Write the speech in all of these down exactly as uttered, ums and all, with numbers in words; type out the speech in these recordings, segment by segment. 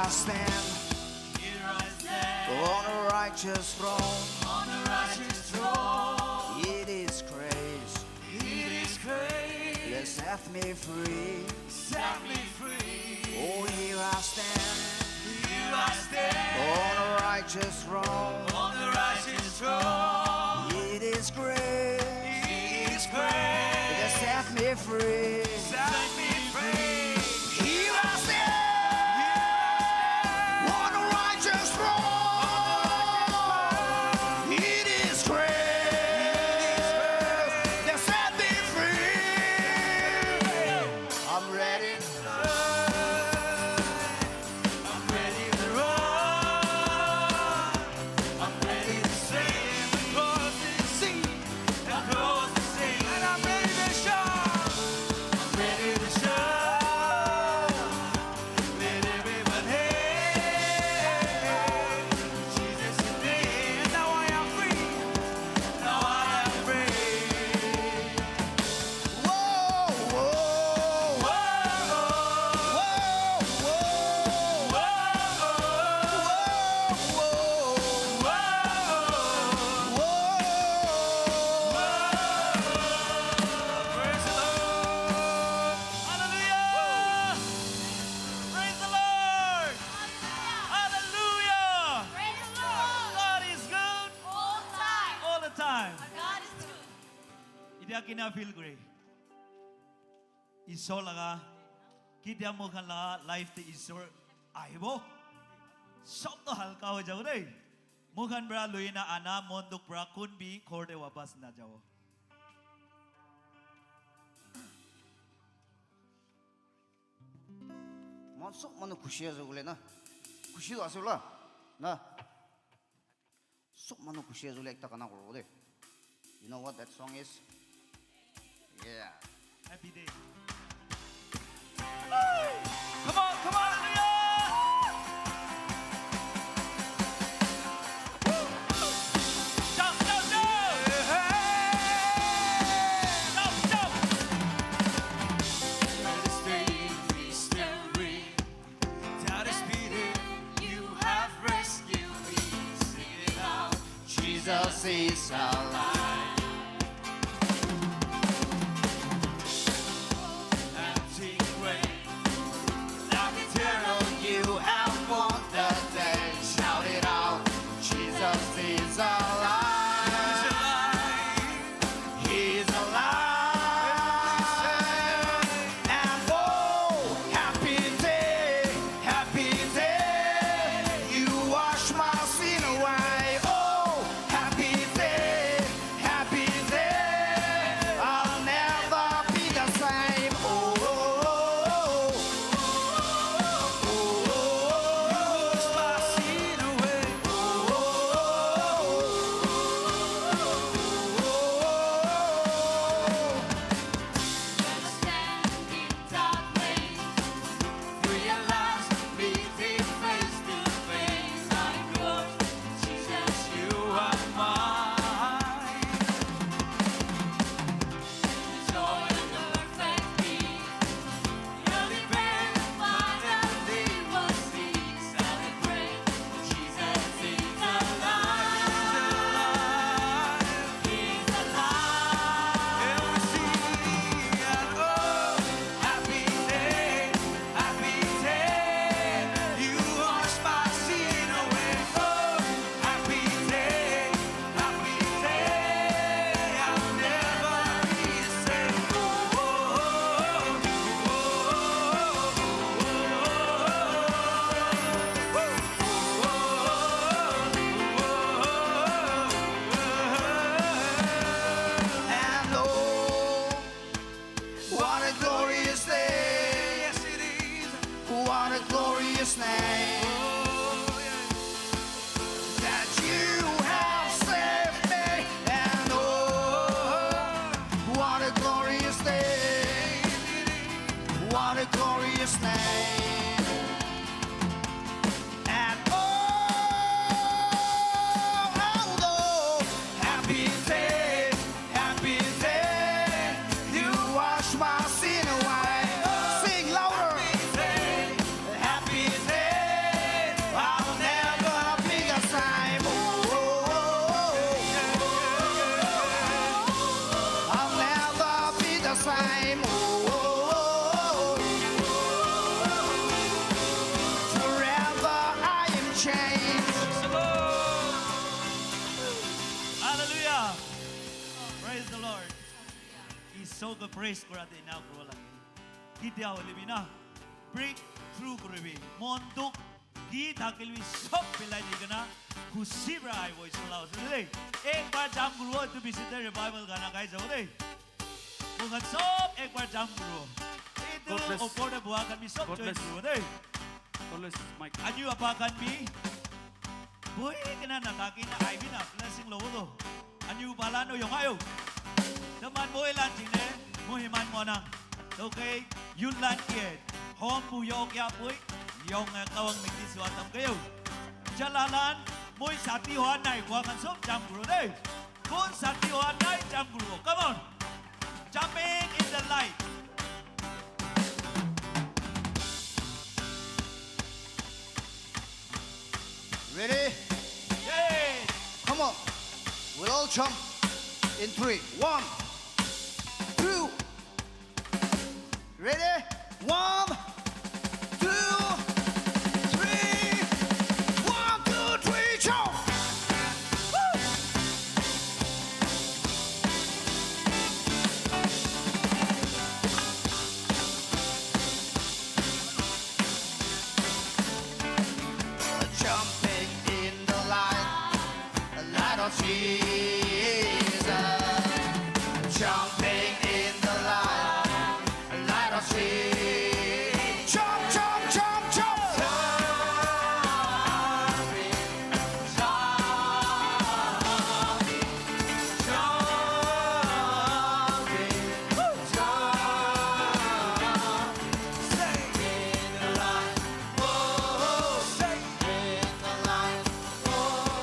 Stand Here I stand on a righteous throne. on the righteous throne. It is grace It is grace that set me free. set me free. Oh, here I stand Here I stand on a righteous throne. on the righteous throne. It is grace It is grace that set me free. set me free. Here I stand on a righteous throne. It is grace that set me free. I'm ready. I'm ready to run. I'm ready to sing the cross and sing the cross and sing. And I'm ready to shout. I'm ready to shout. Let everyone hear. Jesus is near. Now I am free. Now I am free. Whoa, whoa, whoa, whoa, whoa, whoa, whoa, whoa. Praise the Lord. Hallelujah. Praise the Lord. Hallelujah. Praise the Lord. God is good All the time. All the time. God is good. Idia kina feel great. Isor laga, kidia moikhan laga life te Isor ahibo, sob to halka hoi jabo dei. Moikhan para loina ana mon dukh para kun bi ghor te wapas na jabo. Mon sob manu khushi ase bole na. Khushi to ase bola. Na. Sob manu khushi ase bole ekta gana koribo de. You know what that song is? Yeah. Happy day. Come on, come on, hallelujah! Jump, jump, jump! Jump, jump! Let us take this story. That is beating you have rescued me. Sing it out. Jesus is alive. Empty grave. Like a terror, you have won the day. Shout it out. Jesus is alive. He's alive. And oh, happy day, happy day. You wash my sin away. Oh, happy day, happy day. I'll never be the same. Oh, oh, oh, oh. You wash my sin away. Standing darkness, realize me face to face. I know, Jesus, you are mine. Joy and perfect peace. You're the bread of my heavenly was peace. Celebrate, Jesus is alive. He's alive. And we sing and oh, happy day, happy day. You wash my sin away. Oh, happy day, happy day. I'll never be the same. Oh, oh, oh, oh, oh, oh, oh. And oh, what a glorious day. Yes, it is. What a glorious name. Oh, yes. That you have saved me. And oh, what a glorious day. What a glorious name. And oh, how Lord, happy day, happy day. You wash my sin away. Sing louder. Happy day, happy day. Sob ke praise kora de na kora lage. Kitia hoile bi na breakthrough koribi. Mon dukh ki thakile bi sob bilai di kena khushi para aibo Isor la osor de. Ek bar jump koribo, etu piche te revival gana gai jabo de. Moi khan sob ek bar jump koribo. Etu God bless. Opor te boha khan bi sob God join bless. Koribo de. God bless, Mike. Aniu apa khan bi bohi kena nathaki na aibi na blessing lobo to. Aniu bala no yong ayo. Taman bohi lan chine, moi himan monang. To ke yun lan ke. Hom pu yo kya bohi, yong, eh, kawang miki swa tam kayo. Jalalan, moi sati hoa nai kwa khan sob jump koro de. Kon sati hoa nai jump koro. Come on. Jumping in the light. Ready? Yay! Come on. We'll all jump in three. One, two. Ready? One, two, three. One, two, three, jump. Woo! Jumping in the light, light of Jesus. Jumping in the light, light of Jesus. Jump, jump, jump, jump.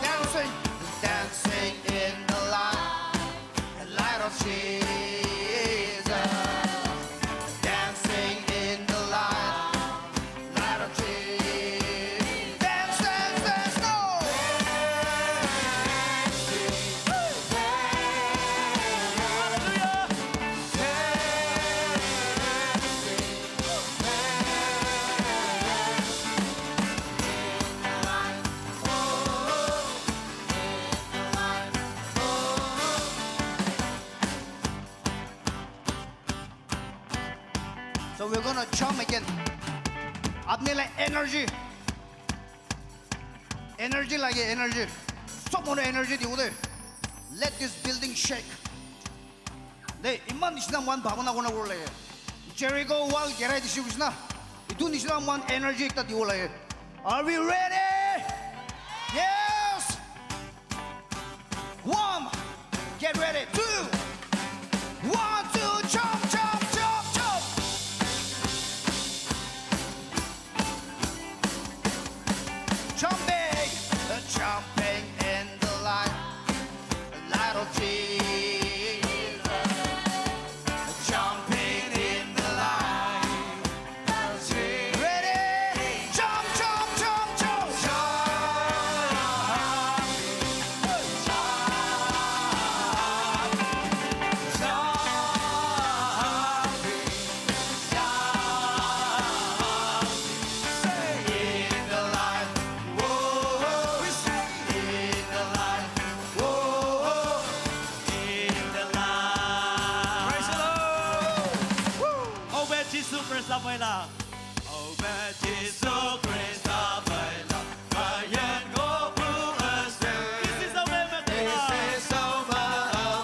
Dancing, dancing in the light, light of Jesus. Dancing in the light, light of Jesus. Dance, dance, dance, go! Hallelujah! So we're gonna jump again. Apni la energy, energy lage, energy. Sob manu energy dibo de. Let this building shake. De, iman nishina moikhan bhabona kurina kuribo lage. Jericho wall girai dise koise na. Etu nishina moikhan energy ekta dibo lage. Are we ready? Yes! One, get ready. Two, one, two, jump, jump, jump, jump. Jumping, jumping in the light, light of Jesus. Jumping in the light, light of Jesus. Ready? Jump, jump, jump, jump. Jump, jump, jump. Praise the Lord. Woo. Obed Jisu Krista phaila. Obed Jisu Krista phaila. Kayan go pu ase. This is the way of the Lord. This is the way of the Lord.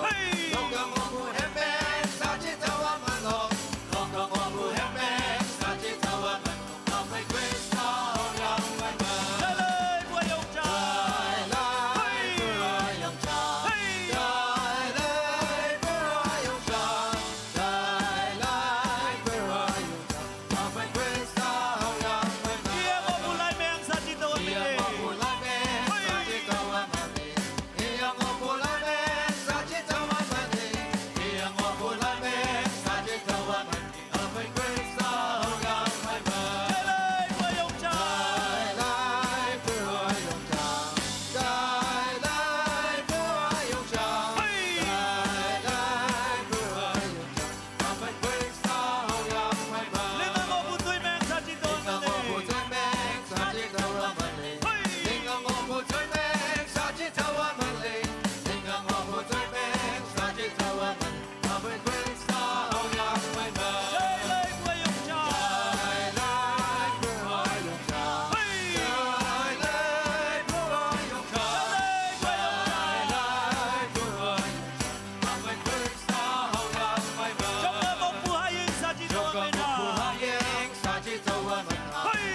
嘿，再来，不要用脚。嘿，嘿。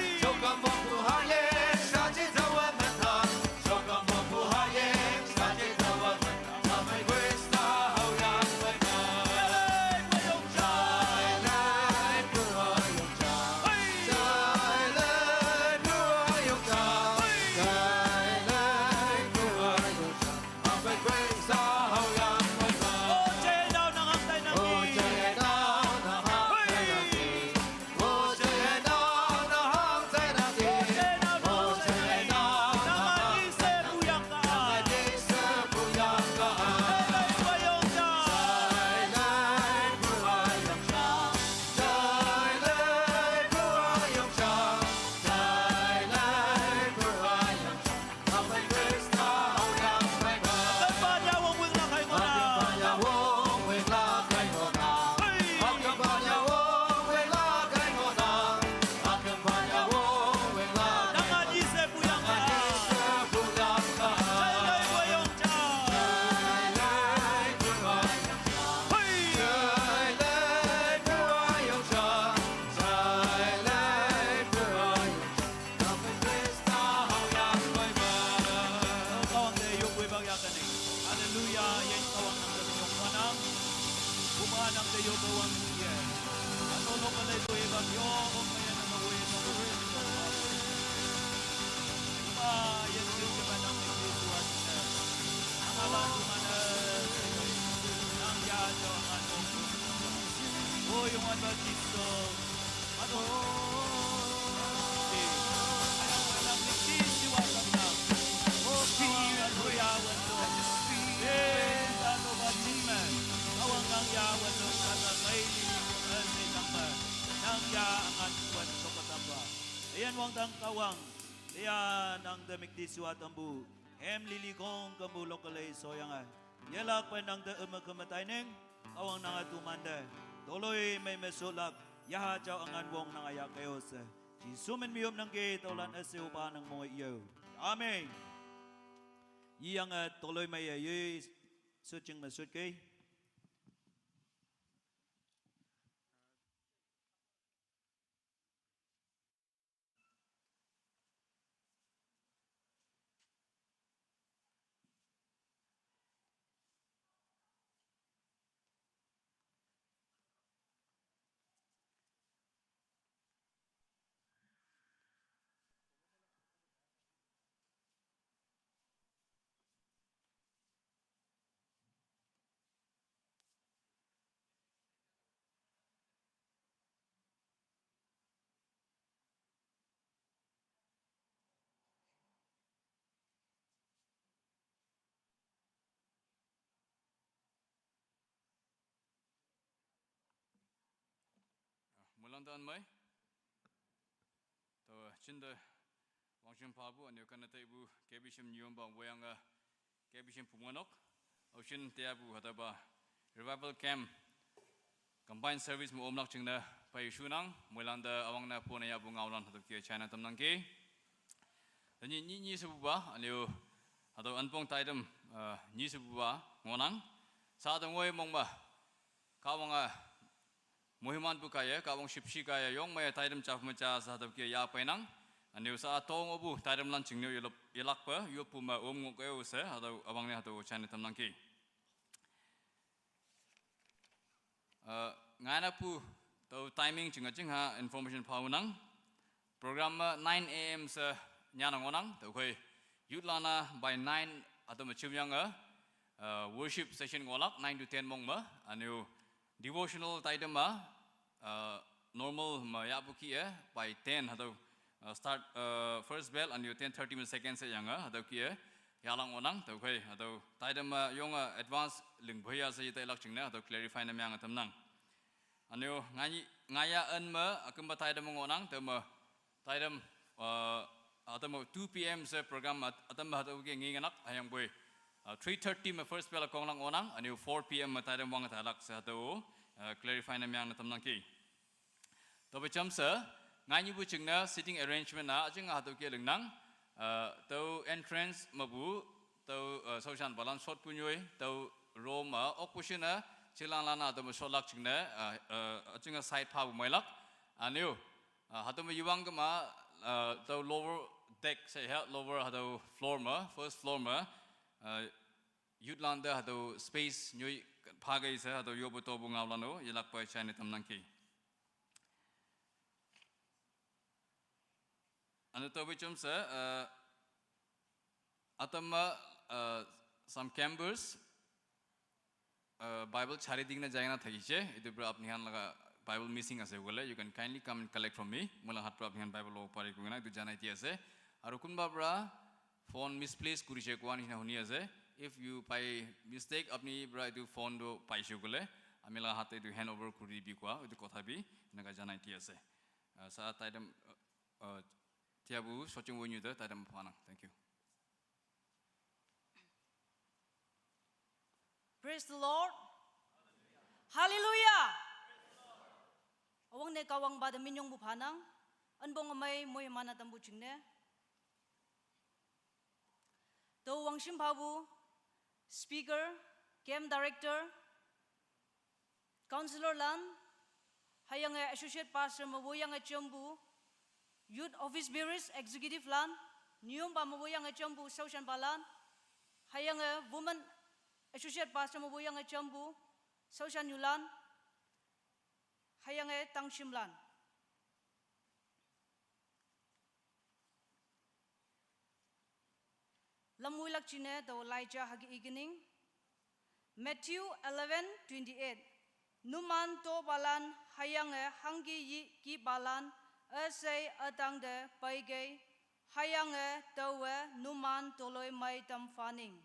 Haleluya, yen Kawang nang te yong manang. Bumaha nang te yo Kawang ye. Ano no kalay ko e bang yo, o kaya na mawe na mawe. Bumaha yen yo kaya nang te yo tuwan na. Ang alam ko man na. Nang ya yo ang ano. O yung ano Kristo. Ayan wang tang Kawang, ayan ang damik di siwa tambu, hem liligong kambu lokalay soyang ay. Yelak pen nang te eme kemetay neng, Kawang nang atumande. Toloy may mesulak, yaha jaw angan wong nang aya kayo se. Jisu men miyom nang ke tawlan ese upa nang mo iyo. Amen. Yiyang at toloy may ayoy, sut jing masut kay. Mulang dan mai. To chinda wangching pabu anyo kana taibu kebishim nyumba wayanga kebishim pumonok. Ocean tiabu hataba revival camp combined service mo omlak chingna pai shunang mulang da awang na pona ya bu ngaulan hatap kia China tamnang ke. Tani ni ni sebuba anyo hatau anpong taidam ni sebuba ngonang. Sa tangoi mongma. Kahwang a muhiman bu kaya, kahwang shipshi kaya, yong maya taidam chaf macha sa tab kia ya painang. Aniu sa tong obu taidam lan chingniu yelap, yelak pa, yopu ma um ngok eu se, hatau abang ni hatau chani tamnang ki. Uh, ngaina pu tau timing chinga ching ha information pau nang. Program ma nine a m se nyana ngonang, tau koi youth lana by nine atau machim yang a, uh, worship session ngolak nine to ten mong ma, aniu devotional taidam ma, uh, normal ma ya bu ki e, by ten hatau, uh, start, uh, first bell, aniu ten thirty minutes second se yang a, hatau ki e, yalang ngonang, tau koi, hatau taidam ma yong a advance ling bhaya se yita ilak chingna, hatau clarify na myang atam nang. Aniu ngani, ngaya an ma, akum ba taidam ngonang, tau ma, taidam, uh, atau ma two p m se program at-, atam ma hatau ke ngi nganak, hayang bui. Uh, three thirty ma first bell akong lang ngonang, aniu four p m ma taidam wang talak se hatau, uh, clarify na myang na tamnang ki. Tau ba cham se, ngani bu chingna sitting arrangement na, aching hatau ke ling nang, uh, tau entrance ma bu, tau, uh, saushan balan short punyoi, tau room ma, ok pushina, chilang lana, tau ma short lak chingna, uh, uh, aching side pa bu mailak, aniu, uh, hatau ma yuwang kama, uh, tau lower deck se ha, lower hatau floor ma, first floor ma, uh, youth landa hatau space nyoi phagai se hatau yobu tobu ngau lano yelak pa chani tamnang ki. Anu tobu chum se, uh, atam ma, uh, some campers, uh, Bible chari ding na jaina thagi che, itu bra apni han laga Bible missing ase gole, you can kindly come and collect from me. Mula hat pra apni han Bible lo pari kugena, itu janai ti ase. Aru kunba bra phone misplace kuri che kuan hina huni ase. If you by mistake apni bra itu phone do pai che gole, ami laga hat itu hand over kuri bi kua, itu kotha bi, hina ka janai ti ase. Uh, sa taidam, uh, uh, tiabu sochung wonyu da taidam phanang. Thank you. Praise the Lord. Hallelujah. Awang ne kawang ba da minyong bu phanang. Anbong amai moi mana tambu chingne. To wangshim phabu, speaker, camp director, counselor lan, hayange associate pastor ma woyange chambu, youth office bearers, executive lan, nyum ba ma woyange chambu, saushan balan, hayange woman associate pastor ma woyange chambu, saushan yulan, hayange tangshim lan. Lamui lak chine to laija hagi igining. Matthew eleven twenty-eight. Numan to balan hayange hanggi yi ki balan asai atang de paigei hayange tawe numan toloi mai tam faning.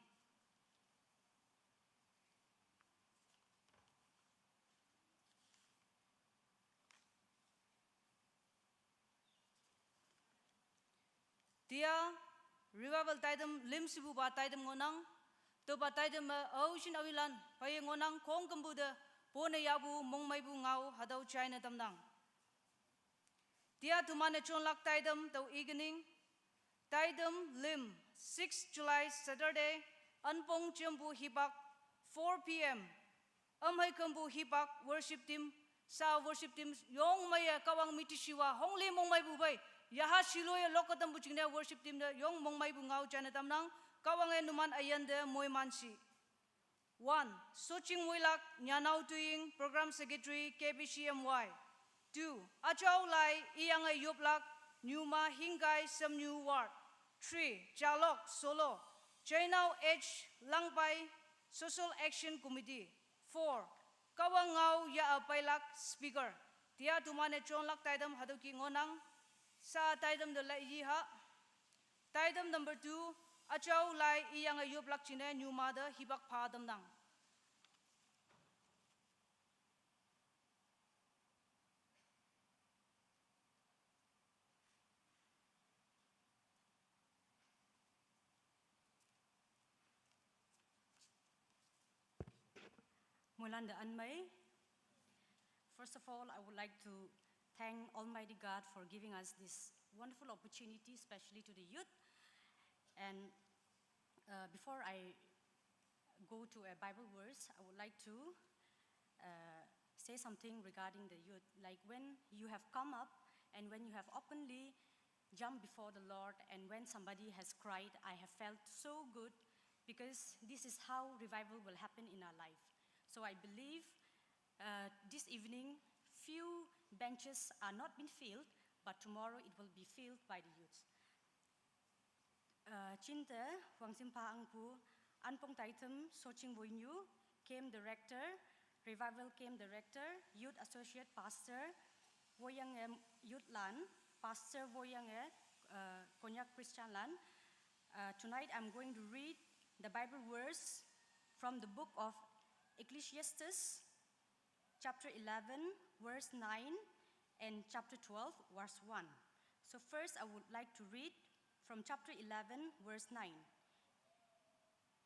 Tia, revival taidam, lim sibu ba taidam ngonang, to ba taidam, eh, au shin awilan, paye ngonang, kong kambu de, pone yabu, mongmai bu ngau, hadau china tamnang. Tia tumane chon lak taidam, tau evening, taidam, lim, six July, Saturday, anpong chembu hibak, four p m, Amhai kambu hibak worship team, sa worship team, yong maya kawang miti shiwa, hongli mongmai bu bai, yaha shilo ya lok katam bu chingne worship team de, yong mongmai bu ngau chana tamnang, kawang e numan ayan de moi mansi. One, Soching Muilak, Nyanao Tuying, Program Secretary, K B C M Y. Two, Achau Lai, Iyang e Yoplak, Nyuma Hingai, Samnyu Ward. Three, Chalok, Solo, Chainao H, Langpai, Social Action Committee. Four, Kawangau Ya Apailak, Speaker. Tia tumane chonlak taidam hadoki ngonang, sa taidam de lai yi ha. Taidam number two, Achau Lai Iyang e Yoplak chine, Nyuma de hibak pha damnang. Muilanda Anmai. First of all, I would like to thank Almighty God for giving us this wonderful opportunity, especially to the youth. And, uh, before I go to a Bible verse, I would like to uh, say something regarding the youth. Like when you have come up and when you have openly jumped before the Lord, and when somebody has cried, I have felt so good, because this is how revival will happen in our life. So I believe uh, this evening, few benches are not been filled, but tomorrow it will be filled by the youth. Uh, Chin te, Wang Simpha Angpu, Anpong Taitem, Soching Boinyu, Camp Director, Revival Camp Director, Youth Associate Pastor, Woyange Youth Lan, Pastor Woyange, uh, Konyak Christian Lan. Uh, tonight I'm going to read the Bible verse from the book of Ecclesiastes, chapter eleven, verse nine, and chapter twelve, verse one. So first, I would like to read from chapter eleven, verse nine.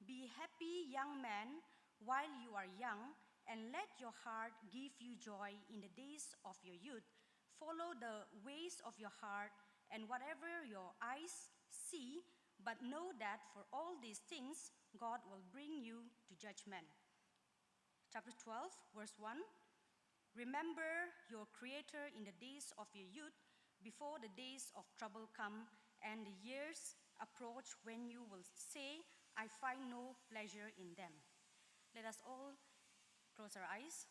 Be happy, young man, while you are young, and let your heart give you joy in the days of your youth. Follow the ways of your heart, and whatever your eyes see, but know that for all these things, God will bring you to judgment. Chapter twelve, verse one. Remember your Creator in the days of your youth, before the days of trouble come and the years approach when you will say, "I find no pleasure in them." Let us all close our eyes.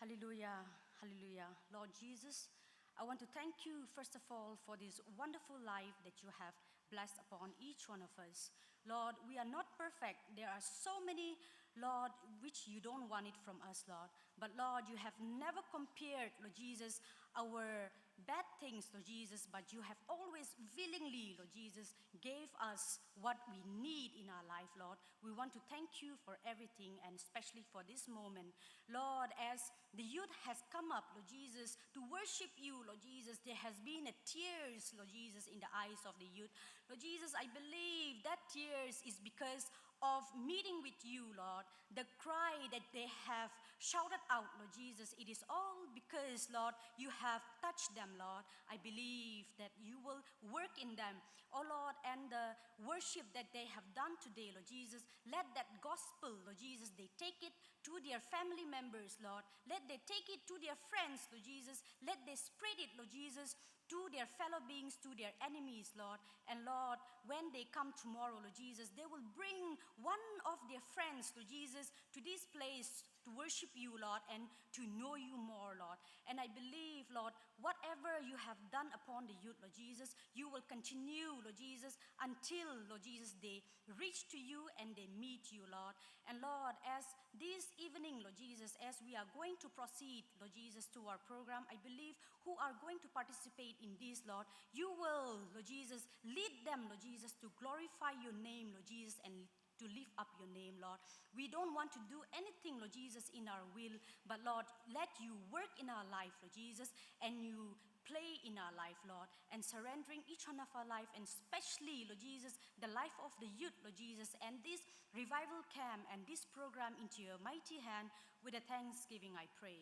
Hallelujah, hallelujah. Lord Jesus, I want to thank you, first of all, for this wonderful life that you have blessed upon each one of us. Lord, we are not perfect. There are so many, Lord, which you don't want it from us, Lord. But Lord, you have never compared, Lord Jesus, our bad things, Lord Jesus, but you have always willingly, Lord Jesus, gave us what we need in our life, Lord. We want to thank you for everything, and especially for this moment. Lord, as the youth has come up, Lord Jesus, to worship you, Lord Jesus, there has been a tears, Lord Jesus, in the eyes of the youth. Lord Jesus, I believe that tears is because of meeting with you, Lord. The cry that they have shouted out, Lord Jesus, it is all because, Lord, you have touched them, Lord. I believe that you will work in them, oh Lord, and the worship that they have done today, Lord Jesus, let that gospel, Lord Jesus, they take it to their family members, Lord. Let they take it to their friends, Lord Jesus. Let they spread it, Lord Jesus, to their fellow beings, to their enemies, Lord. And Lord, when they come tomorrow, Lord Jesus, they will bring one of their friends, Lord Jesus, to this place to worship you, Lord, and to know you more, Lord. And I believe, Lord, whatever you have done upon the youth, Lord Jesus, you will continue, Lord Jesus, until, Lord Jesus, they reach to you and they meet you, Lord. And Lord, as this evening, Lord Jesus, as we are going to proceed, Lord Jesus, to our program, I believe who are going to participate in this, Lord, you will, Lord Jesus, lead them, Lord Jesus, to glorify your name, Lord Jesus, and to lift up your name, Lord. We don't want to do anything, Lord Jesus, in our will, but Lord, let you work in our life, Lord Jesus, and you play in our life, Lord, and surrendering each one of our life, and especially, Lord Jesus, the life of the youth, Lord Jesus, and this revival camp and this program into your mighty hand. With a thanksgiving, I pray.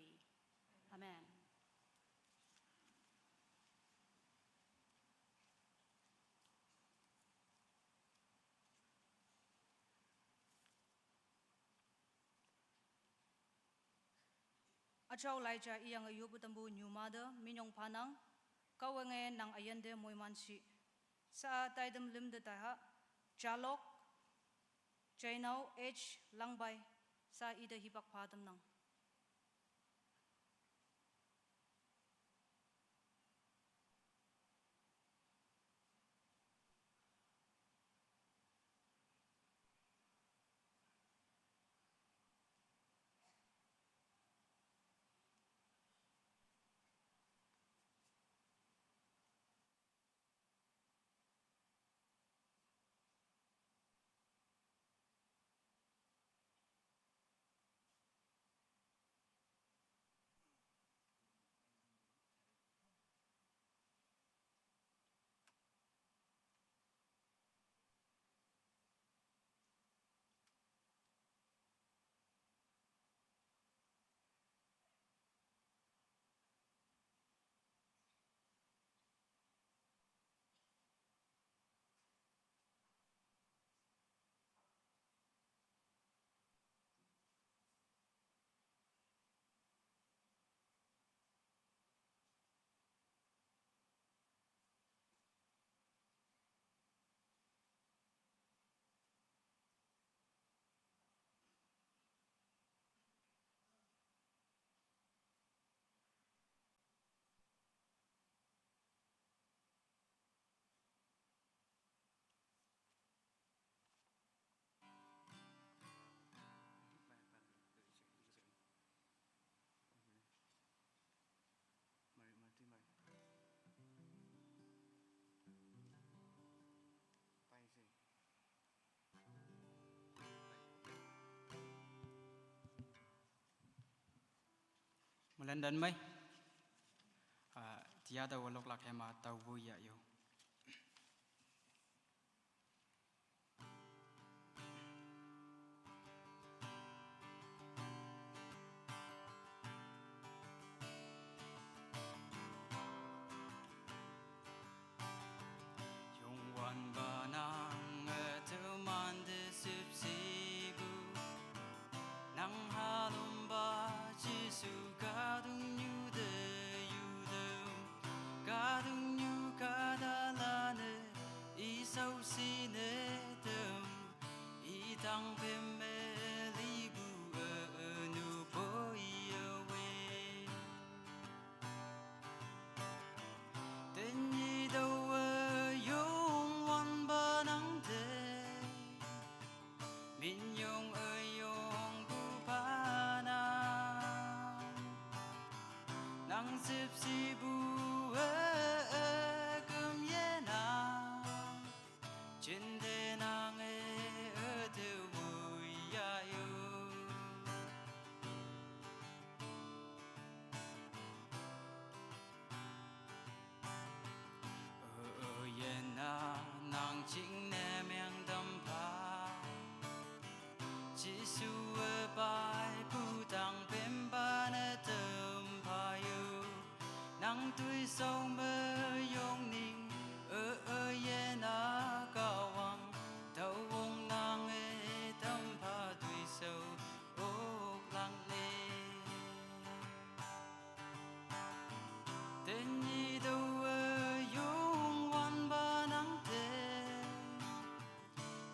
Amen. Achau laija iyang ayu putambu nyumada minyong panang, kawenge nang ayande moimansi. Sa taidam limda taiha, Jalok, Jainau H Langbai, sa ida hipak padam nang. London mai. Ah, tiada walok lak hema tau bu ya yo. Yongwan ba nang teman de sip sibu. Nang halom ba Jisu kadung nyu de yudem. Kadung nyu kadalane isau sine tem. Itang pemelibu enu poi awe. Tenyi dawa yong wan banang te. Minyong ayong bupana. Nang sip sibu e kem yena. Cinde nang e ete wui ya yo. Yena nang ching ne meng dam pa. Jisu e pai pu tang pem ba ne tem pa yu. Nang tui sau me yong ning e e yena kawang. Tau wong nang e tam pa tui sau ok lang ne. Tenyi dawa yong wan banang te.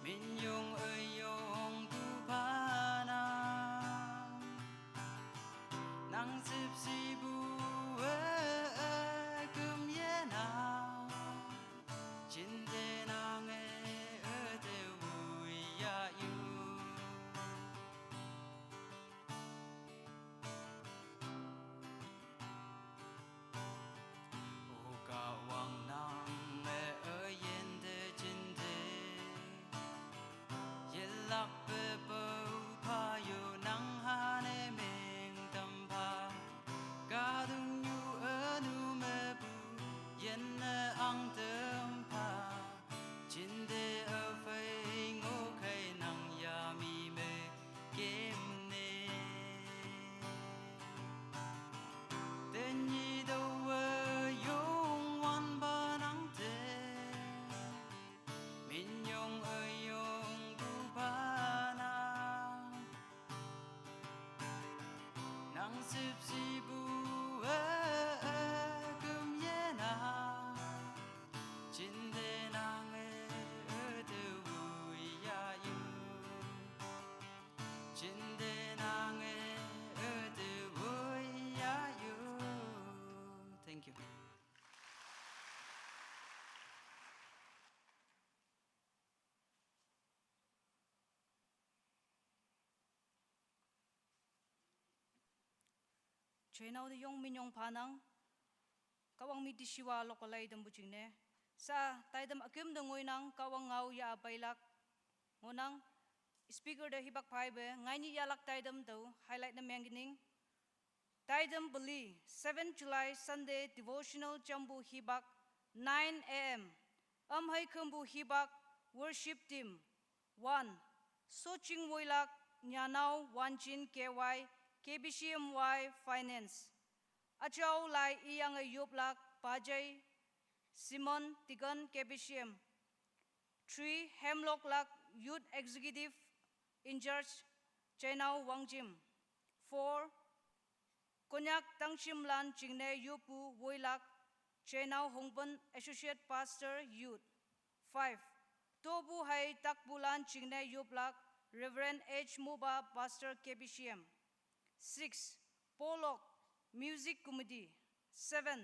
Minyong ayong bupana. Nang sip sibu e kem yena. Cinde nang e ete wui ya yu. Uka wang nang me ayen de cinde. Yelak pe pau pa yu nang hane meng tam pa. Kadung yu anu me bu yen ne ang tam pa. Cinde afei ngo kai nang ya mi me. Kem ne. Tenyi dawa yong wan banang te. Minyong ayong bupana. Nang sip sibu e kem yena. Cinde nang e ete wui ya yu. Cinde nang e ete wui ya yu. Thank you. Chenau de yong minyong panang. Kawang mi dishiwa lokalai dem buching ne. Sa taidem akim de ngoi nang kawang ngau ya apailak. Ngonang speaker de hibak pai be ngaini yalak taidem do highlight na mengning. Taidem beli seven July Sunday devotional chambu hibak nine A M. Am hai kembu hibak worship team. One, Soching Woilak, Nyanao Wanjin K Y, K B C M Y Finance. Achau Lai Iyang Yoplak, Pajai Simon Tigan K B C M. Three, Hemlok Lak, Youth Executive in Charge, Chenao Wangjim. Four, Konyak Tangshim Lan Chingne Yopu Woilak, Chenao Hongpon Associate Pastor Youth. Five, Tobu Hai Takbulan Chingne Yoplak, Reverend H Muba Pastor K B C M. Six, Polok Music Committee. Seven,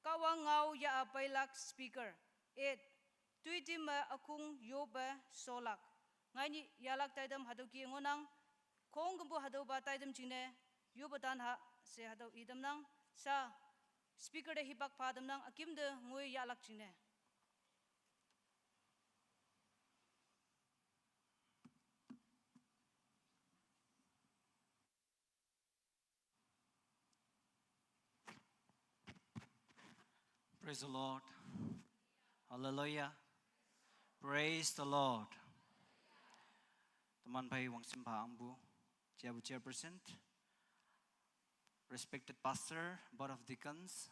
Kawang Ngau Ya Apailak Speaker. Eight, Tuitim Akung Yobe Solak. Ngaini yalak taidam hadau ki ngonang, kong gembu hadau ba taidam chingne, yobe tan ha, se hadau idam nang, sa, speaker de hipak padam nang, akim de ngui yalak chingne. Praise the Lord. Hallelujah. Praise the Lord. Teman bai wangsim pa angbu, chairbu chairperson, respected pastor, board of deacons,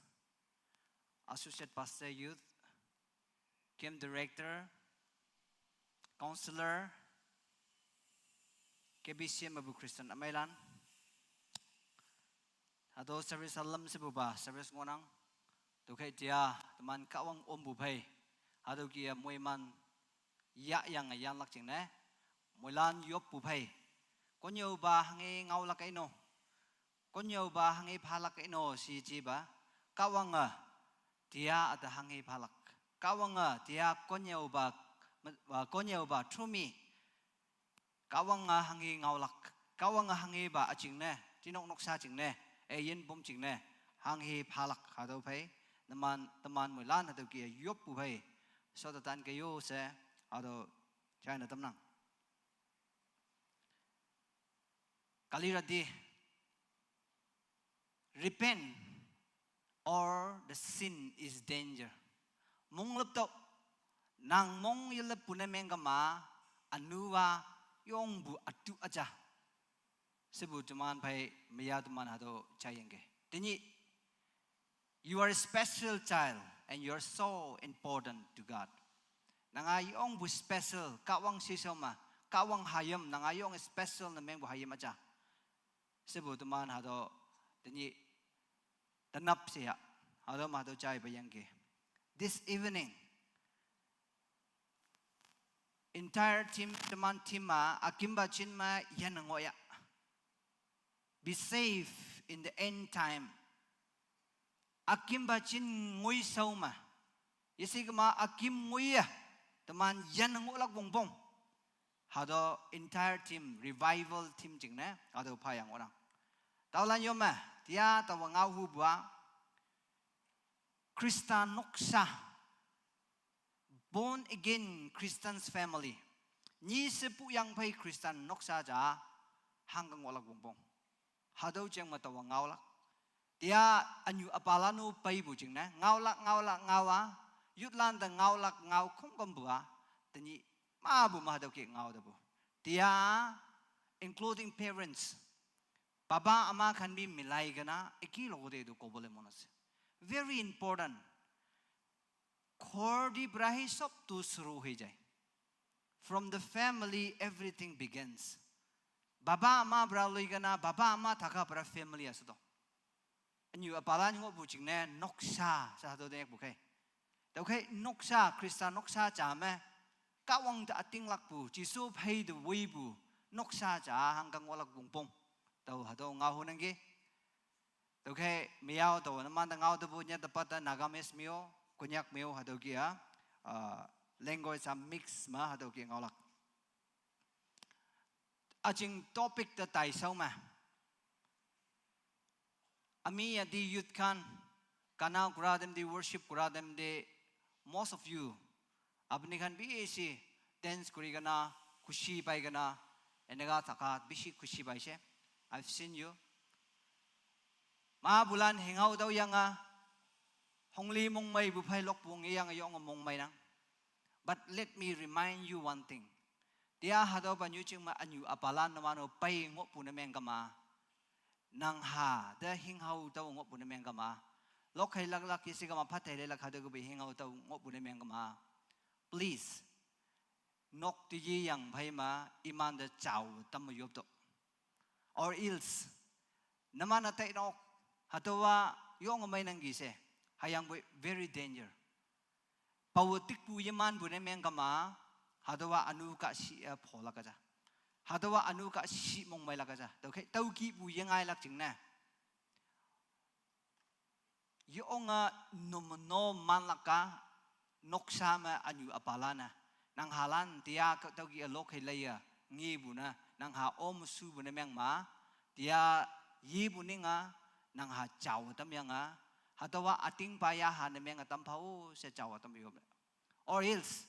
associate pastor youth, camp director, counselor, K B C M abu Christian ameilan. Hatüo service alam shepupa service ngohnang. Tüokhei tia teman Kahwang ompu phei, hatüo kih-e moiman yahyange yanlak jingne, moilan yoppu phei, konnyüopa hanghe ngaolak eino, konnyüopa hanghe phalak eino she jipa, Kahwange tia üte hanghe phalak. Kahwange tia konnyüopa, me- a, konnyüopa through me Kahwange hanghe ngaolak, Kahwange hanghepa üjingne, tinok noksa jingne, üyin pom jingne, hanghe phalak hatüo phei, teman, teman moilan hatüo kih-e yoppu phei, shotetan ke yo she, hatüo jaine tamnang. Kali rati, repent or the sin is danger. Mongleptüoh, nang mong yeleppu ne mengkema, ünu-a yongpu ütu üja. Shepu teman phei meya teman hatüo jaiyangki. Tenyih, you are a special child and you are so important to God. Nanga yongpu special, Kahwang shishao me, Kahwang hayim, nanga yong special ne mengpu hayim üja. Shepu teman hatüo tenyih tenap she ya, hatüo me hatüo jaipe yangki. This evening, entire team, teman team-a ükimpa jin me yanne ngohya. Be safe in the end time. Ükimpa jin ngoishao me, yesikema ükim ngoiye, teman yanne ngohlak wongpong. Hatüo entire team, revival team jingne hatüo phayang ngohnang. Taolan yo me, tia taowe ngaohupu-a, Khrista noksa, born again Christians family, nyi shepu yang phei Christian noksa ja, hangke ngohlak wongpong. Hatüo jeng me taowe ngaolak. Tia ünyu üpalan-o peipu jingne ngaolak ngaolak ngao-a, youthlan te ngaolak ngao khongkümpu-a, tenyih mapu me hatüo kih ngao tepu. Tia, including parents, papa ama khan bi milai kena, eki logote tu kobole mon ase. Very important. Ghor te pora hi sob tu shuru hoi jai. From the family everything begins. Papa ama pora loi kena, papa ama thaka pora family ase to. Ünyu üpalan ngohpu jingne noksa she hatüo te yakpu khei. Tüokhei noksa, Khrista noksa ja me, Kahwang te ütinglakpu, Jesu phei te woipu, noksa ja hangke ngohlak wongpong. Tao hatüo ngaohunangki. Tüokhei meyao taowe numan te ngao tepu nyah tepa te Nagamese me-o, Konyak me-o hatüo kih-a, ah, language-a mix me hatüo kih ngaolak. Üjing topic te taishao me, ami yati youth khan, kanao kura tem te, worship kura tem te, most of you apuni khan bishi dance kori kena, khushi pai kena, eneka thaka bishi khushi paise. I've seen you. Mapulan hinghao tüoyange, hongli mongmeipu phei lokpu ngeyange yonge mongmeinang. But let me remind you one thing. Tia hatüopa nyu jing me ünyu üpalan numan-o pei ngohpu ne mengkema, nang ha te hinghao tüo ngohpu ne mengkema, lokkhei laklak yesikema phathei leilak hatüo kepu hinghao tüo ngohpu ne mengkema, please, nok te yeyang phei me, imante jao tamme yoptüoh. Or else, numan-e tainok, hatüowa yonge meinangki she, hüyangpoi very danger. Pawe tikpu yemanpu ne mengkema, hatüowa ünu kahshih-e pholak ja. Hatüowa ünu kahshih mongmeilak ja. Tüokhei tüokihpu yengailak jingne, yonge numan-o manlak-a, noksa me ünyu üpalan-e, nang halan tia ke tüokih-e lokkhei leiye ngepu ne, nang ha om shupu ne mengma, tia yepu ninge, nang ha jao tamyange, hatüowa ütingpa yaha ne menge tam phao she jao tam yo. Or else,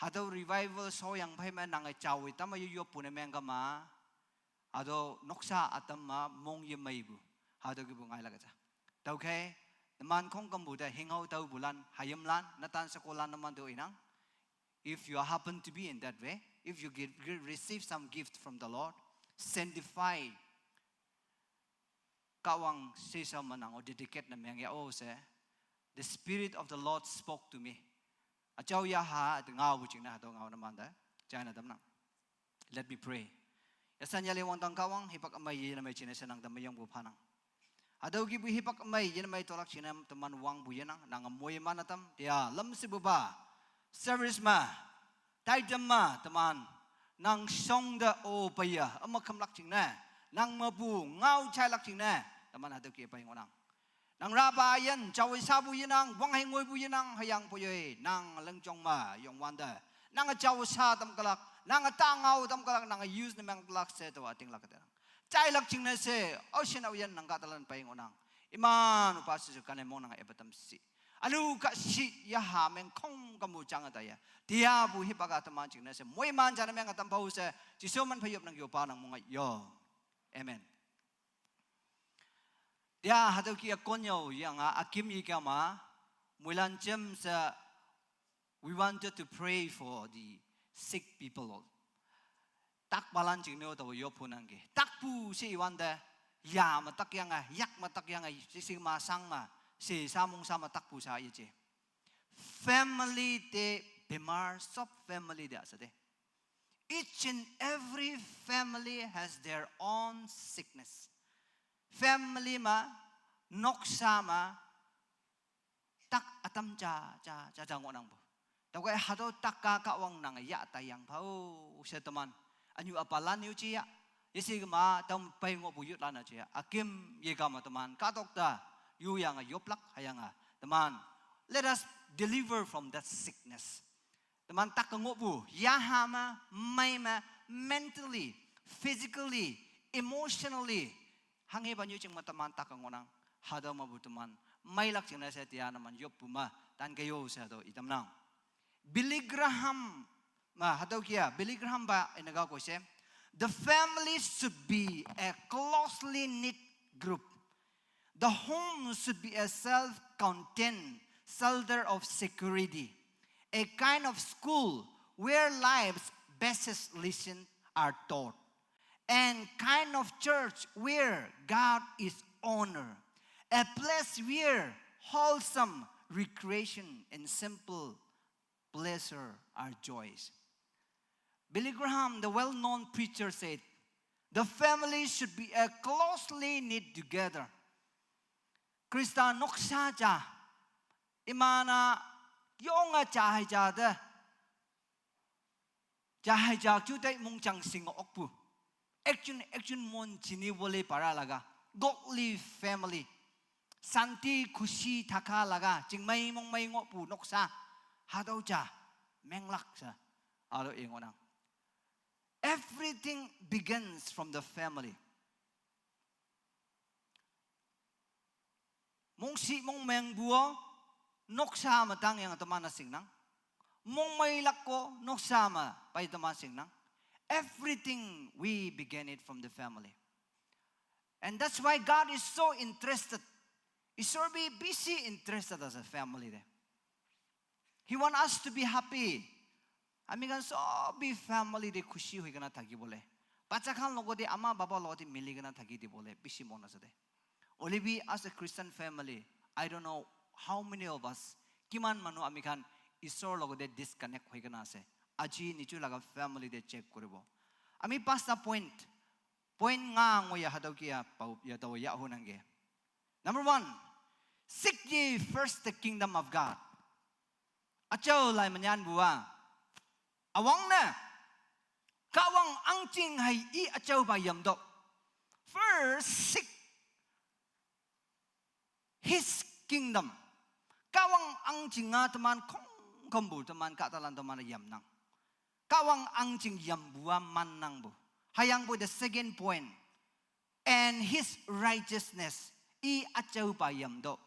hatüo revival shoyang phei me nange jaowe tamme yoppu ne mengkema, hatüo noksa ütam me mong yemeipu, hatüo kepu ngailak ja. Tüokhei, Teman khongkümpu te hingao taopulan, hayimlan, natan sakolan teman to inang. If you happen to be in that way, if you give, give- receive some gift from the Lord, sanctify. Kahwang sisa manang o dedicate na meng ya o se. The Spirit of the Lord spoke to me. Achau ya ha at ngao bu ching na hato ngao na manda. China tam nang. Let me pray. Ya san ya le wang tang Kahwang hipak amai ye na mai chine senang tam mayong bu panang. Hato ki bu hipak amai ye na mai tolak chine teman wang bu ye nang nang moye mana tam. Ya lam si bu ba. Service ma. Tai tam ma teman. Nang song da o paya ama kamlak ching na. Nang mabu ngao chai lak ching na. Teman hato ki pai ngonang. Nang raba ayan, chawi sabu yinang, wang hai ngoi bu yinang, hayang poyoi, nang lengjong ma, yong wanda. Nang chawi sa tam kalak, nang tangau tam kalak, nang use na meng kalak se to ating lak te. Chai lak ching na se, ocean ayan nang katalan pai ngonang. Iman upa su kane mong nang epatam si. Anu ka si ya ha meng khongkümpu chang ta ya. Tia bu hipak ataman ching na se, moi man chana meng atam pau se, Jisu man payop nang yopa nang mong yo. Amen. Dia hato ki akonyo yang a akim yi kama muilan chem sa we wanted to pray for the sick people. Tak balan ching neo to yo punang ke. Tak pu si wanda ya ma tak yang a yak ma tak yang a si si ma sang ma si sa mong sa ma tak pu sa ye che. Family te bemar sob family de asa de. Each and every family has their own sickness. Family ma, noksa ma, tak atam cha cha cha cha ngonang bu. Takai hato tak ka Kahwang nang ya tayang pau se teman. Anyu apalan yu chi ya. Yesi ma tam pai ngo bu yut lana chi ya. Akim ye kama teman. Katok ta yu yang yoplak hayang a teman. Let us deliver from that sickness. Teman tak kengok bu, ya ha ma, mai ma, mentally, physically, emotionally. Hang he banyu ching ma teman tak kengok nang, hada ma bu teman. Mai lak ching na se tia na man yop bu ma, tan ke yo se do itam nang. Billy Graham, ma hada kia, Billy Graham ba inaga ko se. The family should be a closely knit group. The home should be a self contained shelter of security, a kind of school where life's basic lessons are taught, and kind of church where God is honored, a place where wholesome recreation and simple pleasure are joys. Billy Graham, the well known preacher, said, the family should be a closely knit together. Krista noksa cha, imana yonga cha hai cha de, cha hai cha chu tai mung chang sing okpu. Action, action mon chini wole para laga. Godly family. Santi khushi thaka laga. Ching mai mong mai ngo pu noksa. Hadau cha. Menglak sa. Alo ingonang. Everything begins from the family. Mong si mong meng buo, noksa ma tang yang teman asing nang. Mong mai lak ko, noksa ma pai teman sing nang. Everything we begin it from the family. And that's why God is so interested. He's so be busy interested as a family there. He want us to be happy. Ami khan sob bi family de khushi hoi kena thaki bole. Bacha khan logote ama baba logote mili kena thaki di bole bishi mon ase de. Hoile bi as a Christian family, I don't know how many of us, kiman manu ami khan Isor logote disconnect hoi kena ase. Aji nichu laga family de check koribo. Ami pasta point, point nga ngo ya hadau kia pau ya tau ya ho nange. Number one, seek ye first the kingdom of God. Achau lai manyan bua. Awang na. Kawang angching hai i achau ba yam dok. First, seek his kingdom. Kawang angching nga teman kong kong bu teman ka talan teman yam nang. Kawang angching yam bua man nang bu. Hayang bu the second point. And his righteousness. I achau ba yam dok.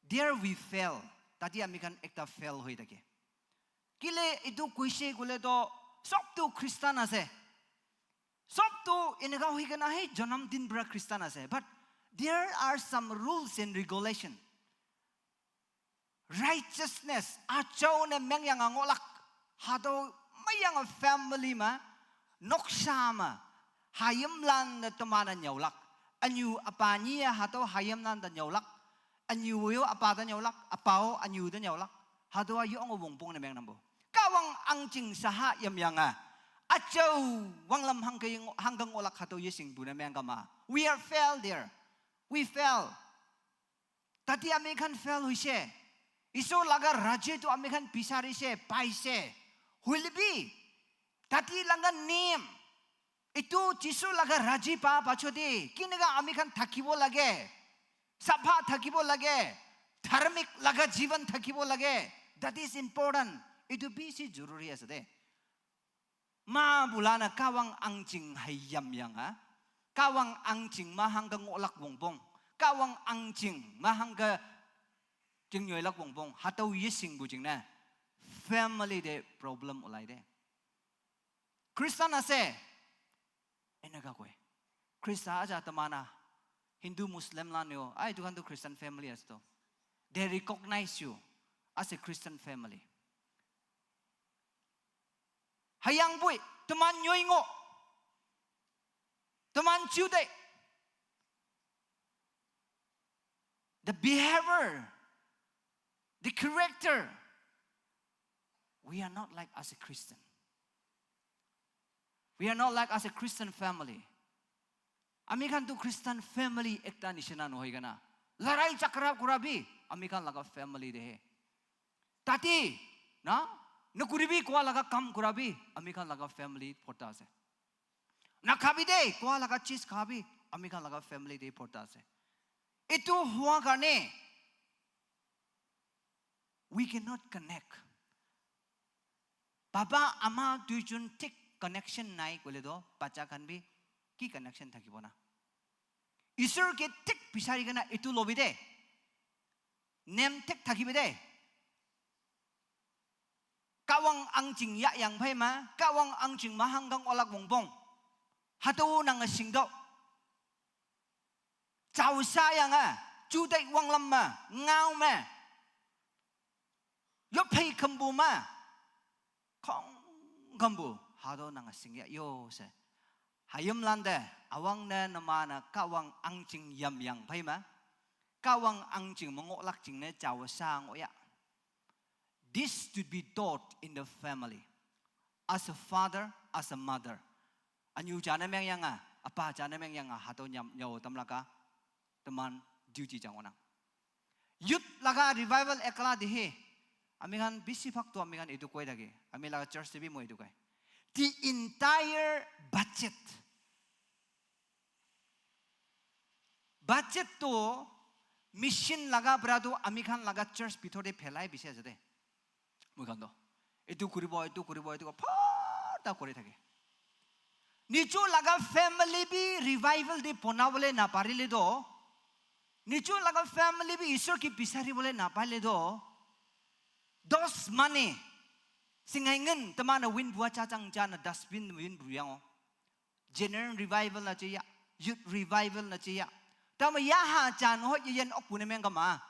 There we fail. Tadi ami khan ekta fail hoi thake. Kile itu kuise kule to sob tu Christian ase. Sob tu eneka hoi kena he janam din pra Christian ase. But there are some rules and regulation. Righteousness, achau ne mengyang a ngohlak. Hatüo meyang a family me, noksa me, hayimlan ne teman-e nyüolak. Ünyu üpa nyi-e hatüo hayimlan te nyüolak. Ünyu-o üpa te nyüolak, üpa-o ünyu te nyüolak. Hatüo-a yonge wongpong ne meng nangpu. Kahwang ahngching shaha yamyange, achau wanglam hangke ngo-, hangke ngohlak hatüo yeshingpu ne meng kama. We are fail there. We fail. Tati amikhan fail hoise. Isor laga raji tu amikhan bisarise, paise. Hoilebi, tati laga niyom, etu Jisu laga raji pa pachodi, kineka amikhan thakibo lage, sapha thakibo lage, dharmik laga jivan thakibo lage. That is important. Etu bishi joruri ase de. Ma bulana Kahwang ahngching hayimyange, Kahwang ahngching mahangke ngohlak wongpong, Kahwang ahngching mahangke chingnyoilak wongpong, hatüo yeshingpu jingne family te problem ulai de. Christian ase, eneka koi. Christian aja teman-a, Hindu, Muslim lan-e-o, ai, etu khan tu Christian family ase to. They recognize you as a Christian family. Hüyangpoi, teman nyoi ngoh. Teman juteih. The behavior, the character, we are not like as a Christian. We are not like as a Christian family. Amikhan tu Christian family ekta nishina nohoi kena. Larai jhagara kura bi, amikhan laga family te he. Tati, na, nakuribi koa laga kam kura bi, amikhan laga family photo ase. Nakhabi de, koa laga cheez khabi, amikhan laga family te photo ase. Etu hua karne, we cannot connect. Baba, ama duijon thik connection nai koile to, bacha khan bi ki connection thakibo na? Isor ke thik bisari kena etu lobi de. Name thik thakibi de. Kahwang ahngching yahyang phei ma, Kahwang ahngching mahangke ngohlak wongpong. Hatüo nange shingto. Jao sha yange, juteih wanglam me, ngao me, yophei khampu me, khongkhampu, hatüo nange shingya yo she. Hayimlan te, üwangne numan-e Kahwang ahngching yamyang phei me, Kahwang ahngching me ngohlak jingne jao sha ngohya. This to be taught in the family. As a father, as a mother. Ünyu jane mengyange, üpa jane mengyange, hatüo nyam, nyüo tamlak-a, teman duty jang ngohnang. Youth laga revival ekla de he. Amikhan bishi bhag to amikhan etu koi thake. Ami laga church te bi moi etu koi. The entire budget. Budget to mission laga para to amikhan laga church bhitor te phelai bishi ase de. Moikhan to etu kuribo, etu kuribo, etu ko bhorta kori thake. Nijor laga family bi revival te bonabole naparile to, nijor laga family bi Isor ke bisaribole napaile to, dos mane singai ngen teman-e win bua chachang jana dustbin win bu yang-o. General revival na cheya, youth revival na cheya. Tama yaha jan ho yeyen okpu ne meng kama.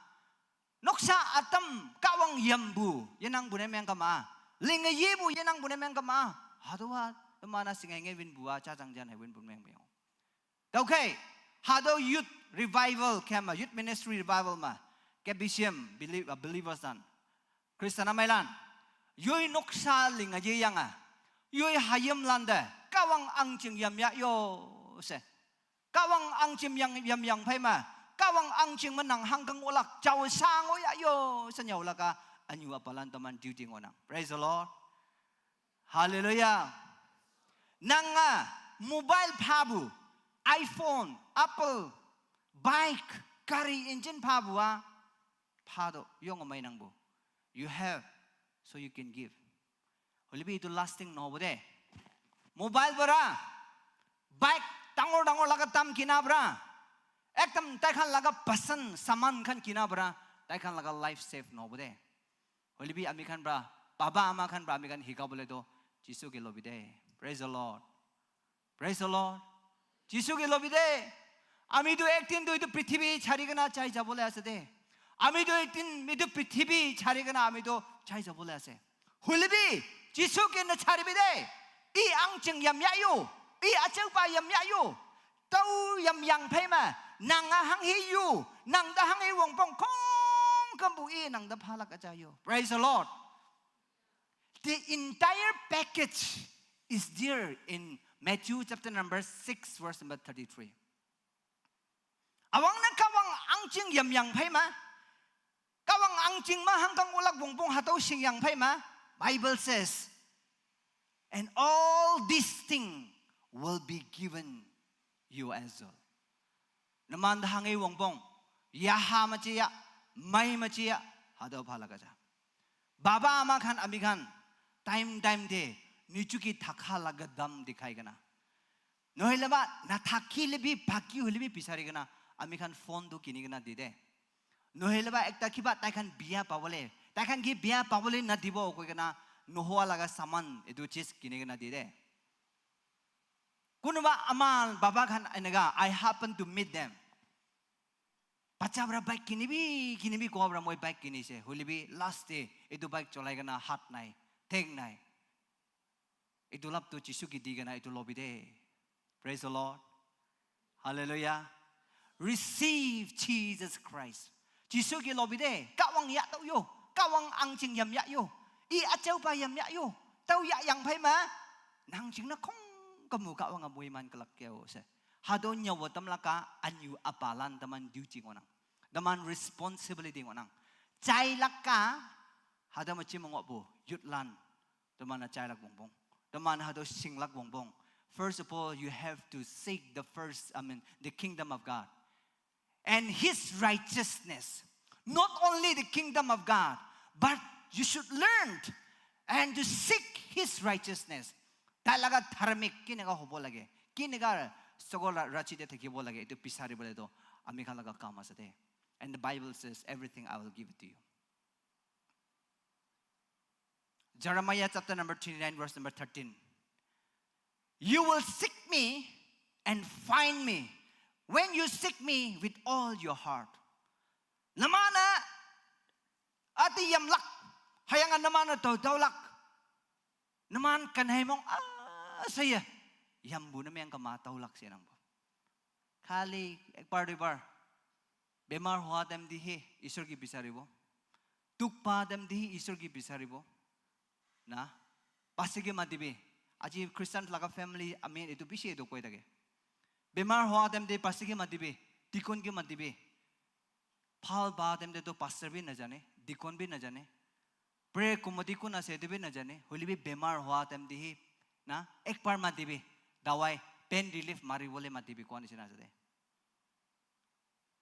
Noksa atam Kahwang yampu yenangpu ne meng kama. Linge yepu yenangpu ne meng kama. Hatüowa teman-a singai nge win bua chachang jan he win pu meng yang. Tüokhei, hatüo youth revival kema, youth ministry revival me, K B C M belie-, uh, believers lan, Christian ameilan, yoi noksa linge yeyange, yoi hayimlan te, Kahwang ahngching yamya yo she. Kahwang ahngching yang, yamyang phei me, Kahwang ahngching me nang hangke ngohlak, jao sha ngohya yo she nyüolak-a, ünyu üpalan teman duty ngohnang. Praise the Lord. Hallelujah. Nang-a mobile phapu, iPhone, Apple, bike, gari engine phapu-a, pha to, yonge meinangpu. You have, so you can give. Hoilebi etu lasting nohobo de. Mobile para, bike dangor dangor laga dam kina para, ekdom taikhan laga pasand saman khan kina para, taikhan laga life save nohobo de. Hoilebi amikhan para, baba ama khan para amikhan hikabole to, Jisu ke lobi de. Praise the Lord. Praise the Lord. Jisu ke lobi de. Ami tu ek din tu etu prithibi chari kena jai jabole ase de. Ami toh etin, etu prithibi chari kena ami toh jai jabo le ase. Hoile bi, Jisu ke nacharibi de. I angching yam ya yo. I acheupa yam ya yo. Tau yam yang phai ma. Nang a hang hi yo. Nang da hang hi wong pong kong kambu i nang da phalak aja yo. Praise the Lord. The entire package is there in Matthew chapter number six, verse number thirty-three. Awang na kawang angching yam yang phai ma. Kawang angching ma hang kang ulak wong pong hatau sing yang phai ma. Bible says, "And all these things will be given you as well." Naman da hang i wong pong. Ya ha ma chi ya, mai ma chi ya, hatau phalak aja. Baba ama khan ami khan, time time te, nichuki thakha laga dam dikhai kena. Nohile ba, nathakile bi, baki hoile bi bisari kena, ami khan phone tu kini kena di de. Nohile ba, ekta kiba tai khan biya pabole, tai khan ki biya pabole nadibo koi kena, nohoa laga saman, etu chis kini kena di de. Kunuba ama baba khan eneka, I happen to meet them. Bacha para bike kinibi, kinibi koa para moi bike kinise. Hoile bi last te, etu bike cholai kena hat nai, theng nai. Etu lap tu Jisu ki di kena etu lobi de. Praise the Lord. Hallelujah. Receive Jesus Christ. Jisu ki lobi de. Kawang ya tau yo. Kawang angching yam ya yo. I acheupa yam ya yo. Tau ya yang phai ma. Nang ching na kong kamu kawang amui man kalak keo se. Hado nyawa tam laka anyu apalan taman duty ngonang. Taman responsibility ngonang. Chai laka hado machi mongo bu. Yutlan. Taman a chai lak bongbong. Taman hado sing lak bongbong. First of all, you have to seek the first, I mean, the kingdom of God and his righteousness. Not only the kingdom of God, but you should learn and to seek his righteousness. Tai laga dharmik kineka hobo lage, kineka sogo la rachi te thakibo lage, etu bisari bole to ami khan laga kam ase de. And the Bible says, "Everything I will give it to you." Jeremiah chapter number twenty-nine, verse number thirteen. "You will seek me and find me when you seek me with all your heart." Namana ati yamlak, hayanga namana tau taulak. Naman kanhai mong a saya. Yambu na meng kama taulak siya nang bo. Khali ek bar dui bar. Bemar hoa time te hi Isor ki bisaribo. Dukh pa time te hi Isor ki bisaribo. Na? Pastor ke matibi. Aji Christian laga family ami etu bishi etu koi thake. Bemar hoa time te pastor ke matibi. Deacon ke matibi. Phal pa time te to pastor bi najane, deacon bi najane. Prayer committee kun ase etu bi najane. Hoile bi bemar hoa time te hi na ek bar matibi. Dawai, pain relief mari bole matibi koa nisina ase de.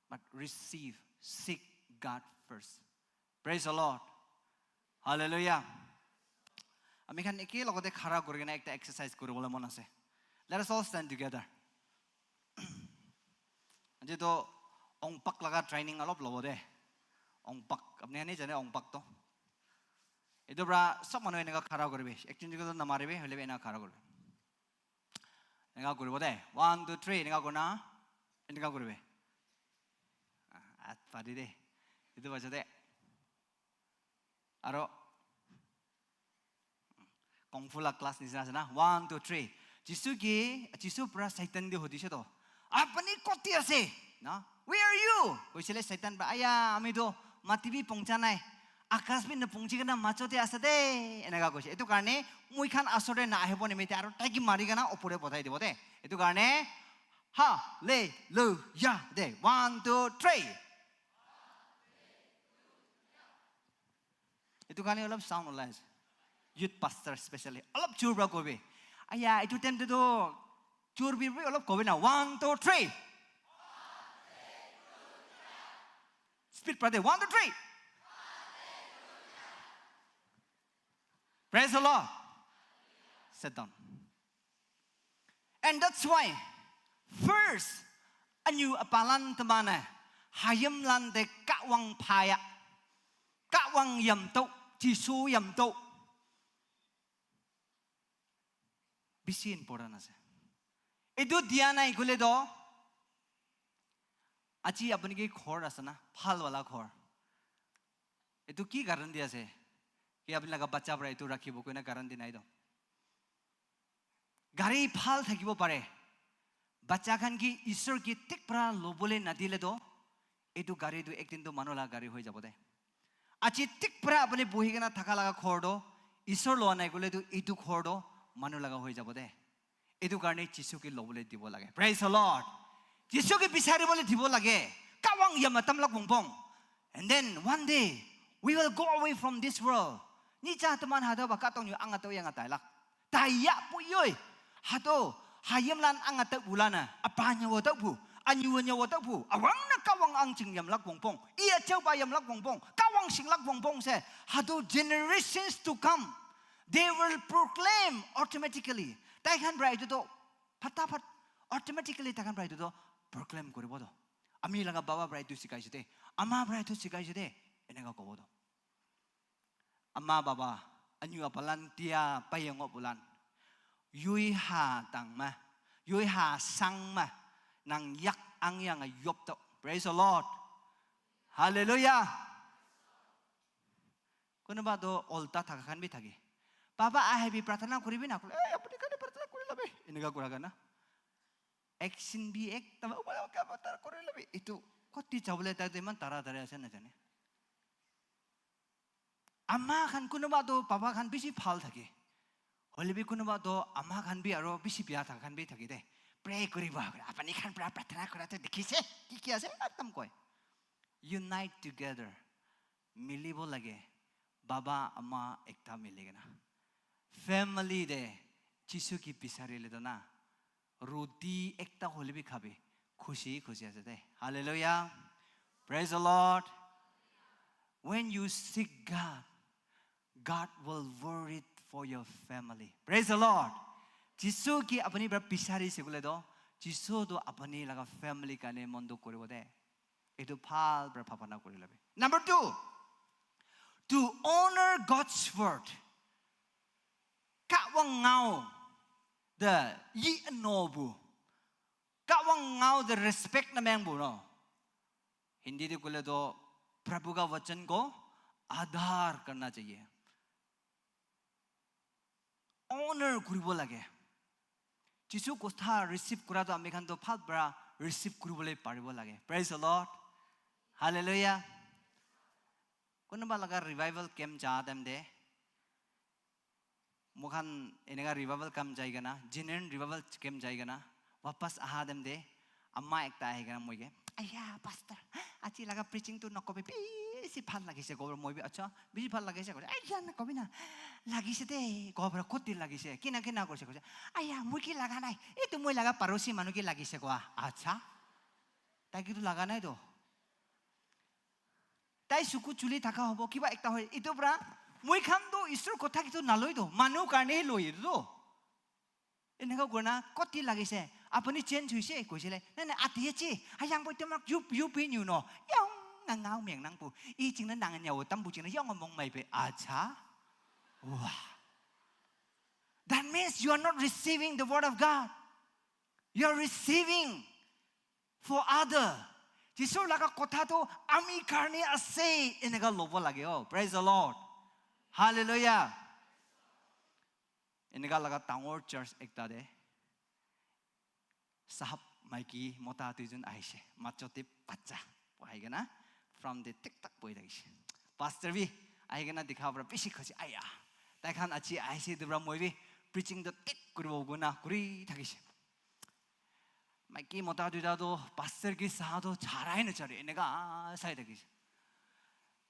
But receive, seek God first. Praise the Lord. Hallelujah. Ami khan eke logote khara kuri kena ekta exercise kuri bole mon ase. Let us all stand together. Aji to ongpak laga training alop lobo de. Ongpak. Apni khan jane ongpak to. Etu pra sob manu eneka khara kuribi. Ekjon jone to namaribi, hoile bi eneka khara kuribi. Eneka kuribo de. One, two, three. Eneka kurina. Eneka kuribi. Ah, at pari de. Etu bacha de. Aro. Kung fu la class nisina ase na. One, two, three. Jisu ki, Jisu pra Satan de hodise to. "Apni koti ase?" Na? "Where are you?" Koisile Satan pra, "Aya, ami to mati bi pongcha nai. Akash bi na pongchi kena machote ase de." Eneka koise. Etu karne, moi khan asore na ahibo nimite aro tai ki mari kena opore pothai dibo de. Etu karne, hallelujah de. One, two, three. Etu karne olop sound olai ase. Youth pastor specially. Olop jor pra kobi. Aya, etu time te to jor bi, bi olop kobi na. One, two, three. Speed pra de. One, two, three. Praise the Lord. Sit down. And that's why first, anyu apalan tamana hayim lande kawang phaya, kawang yamto, Jisu yamto. Bishi important ase. Etu dia nai koile to, aji apni ki ghor ase na, bhal wala ghor. Etu ki guarantee ase ki apni laga bacha para etu rakhibo koina guarantee nai to. Gari bhal thakibo pare. Bacha khan ki Isor ki thik para lobole nadile to, etu gari tu ek din tu manu laga gari hoi jabo de. Aji thik para apni bohi kena thaka laga ghor to Isor loa nai kole tu etu ghor to manu laga hoi jabo de. Etu karne Jisu ki lobole dibo lage. Praise the Lord. Jisu ki bisari bole dibo lage. Kawang yam atam lak bong bong. And then one day, we will go away from this world. Ni cha teman hado ba katong yu anga to yang atai lak. Taya pu yoi. Hado hayim lan anga to bulana. Apanya wo to bu. Anyu nya wo to bu. Awang na kawang ang ching yam lak bong bong. Iya chau ba yam lak bong bong. Kawang sing lak bong bong se. Hado generations to come, they will proclaim automatically. Tai khan bra itu to phataphat automatically tai khan bra itu to proclaim koribo to. Ami laga baba bra itu sikai jete. Ama bra itu sikai jete. Eneka kobo to. Ama baba, anyu apalan tia payango bulan. Yui ha tang ma, yui ha sang ma, nang yak ang yang a yop to. Praise the Lord. Hallelujah. Kunuba to olta thaka khan bi thake. Baba, ahe bi prarthana koribi na kule, eh, apuni khan prarthana kori lobi. Eneka kura kana. Action bi ek taba ubala ka prarthana kori lobi. Itu koti chabole ta de man tara tara ase na jane. Ama khan kunuba to baba khan bishi bhal thake. Hoile bi kunuba to ama khan bi aro bishi bia thaka khan bi thake de. Pray koriba. Apuni khan pra prarthana kora to dikhise. Ki ki ase? Ekdam koi. Unite together. Milibo lage. Baba ama ekta mili kena. Family de Jisu ki bisari le to na. Roti ekta hole bi khabi. Khushi khushi ase de. Hallelujah. Praise the Lord. When you seek God, God will worry for your family. Praise the Lord. Jisu ki apuni pra bisari se kule to, Jisu to apuni laga family kane mon dukh koribo de. Etu bhal pra bhabana kori lobi. Number two, to honor God's word. Kawang ngao the yi no bu. Kawang ngao the respect na meng bu no. Hindi de kule to, Prabhu ka vachan ko aadhar karna chahiye. Honor kuribo lage. Jisu kotha receive kura to ami khan to bhal para receive kuribole paribo lage. Praise the Lord. Hallelujah. Kunuba laga revival camp ja time de, moi khan eneka revival camp jai kena, genuine revival camp jai kena, wapas aha time de, ama ekta ahi kena moi ke, "Aya, pastor, aji laga preaching tu nokobi, bishi bhal lagise," kobo. Moi bi, "Acha, bishi bhal lagise," koise. "Aya, nokobi na, lagise de," kobo, "Koti lagise? Kina, kina korise?" koise. "Aya, moi ki laga nai, etu moi laga parosi manu ki lagise koa." "Acha." Tai ki tu laga nai to. Tai suku chuli thaka hobo, kiba ekta hoi. Itu pra, moi khan to Isor kotha kitu naloi to, manu karne hi loi itu to. Eneka kona, "Koti lagise? Apuni change hoise?" koisile. "Nai, nai, ati achi. Hayang boi tomak yup, yup hi nyu no. Yong na ngao meng nang pu. I ching na nang nya wo tam bu ching na yong mong mai pe." Acha. Wow. That means you are not receiving the word of God. You are receiving for other. Jisu laga kotha to ami karne ase, eneka lobo lage. Oh, praise the Lord. Hallelujah. Eneka laga dangor church ekta de sahab maiki mota duijon ahise, machote bacha bohai kena from the tik tak bohi thakise. Pastor bi ahi kena dikha para bishi khushi, "Aya, tai khan aji ahise," etu para moi bi preaching to thik kuribo kona kuri thakise. Maiki mota duita to pastor ki saha to charai na chare, eneka sai thakise.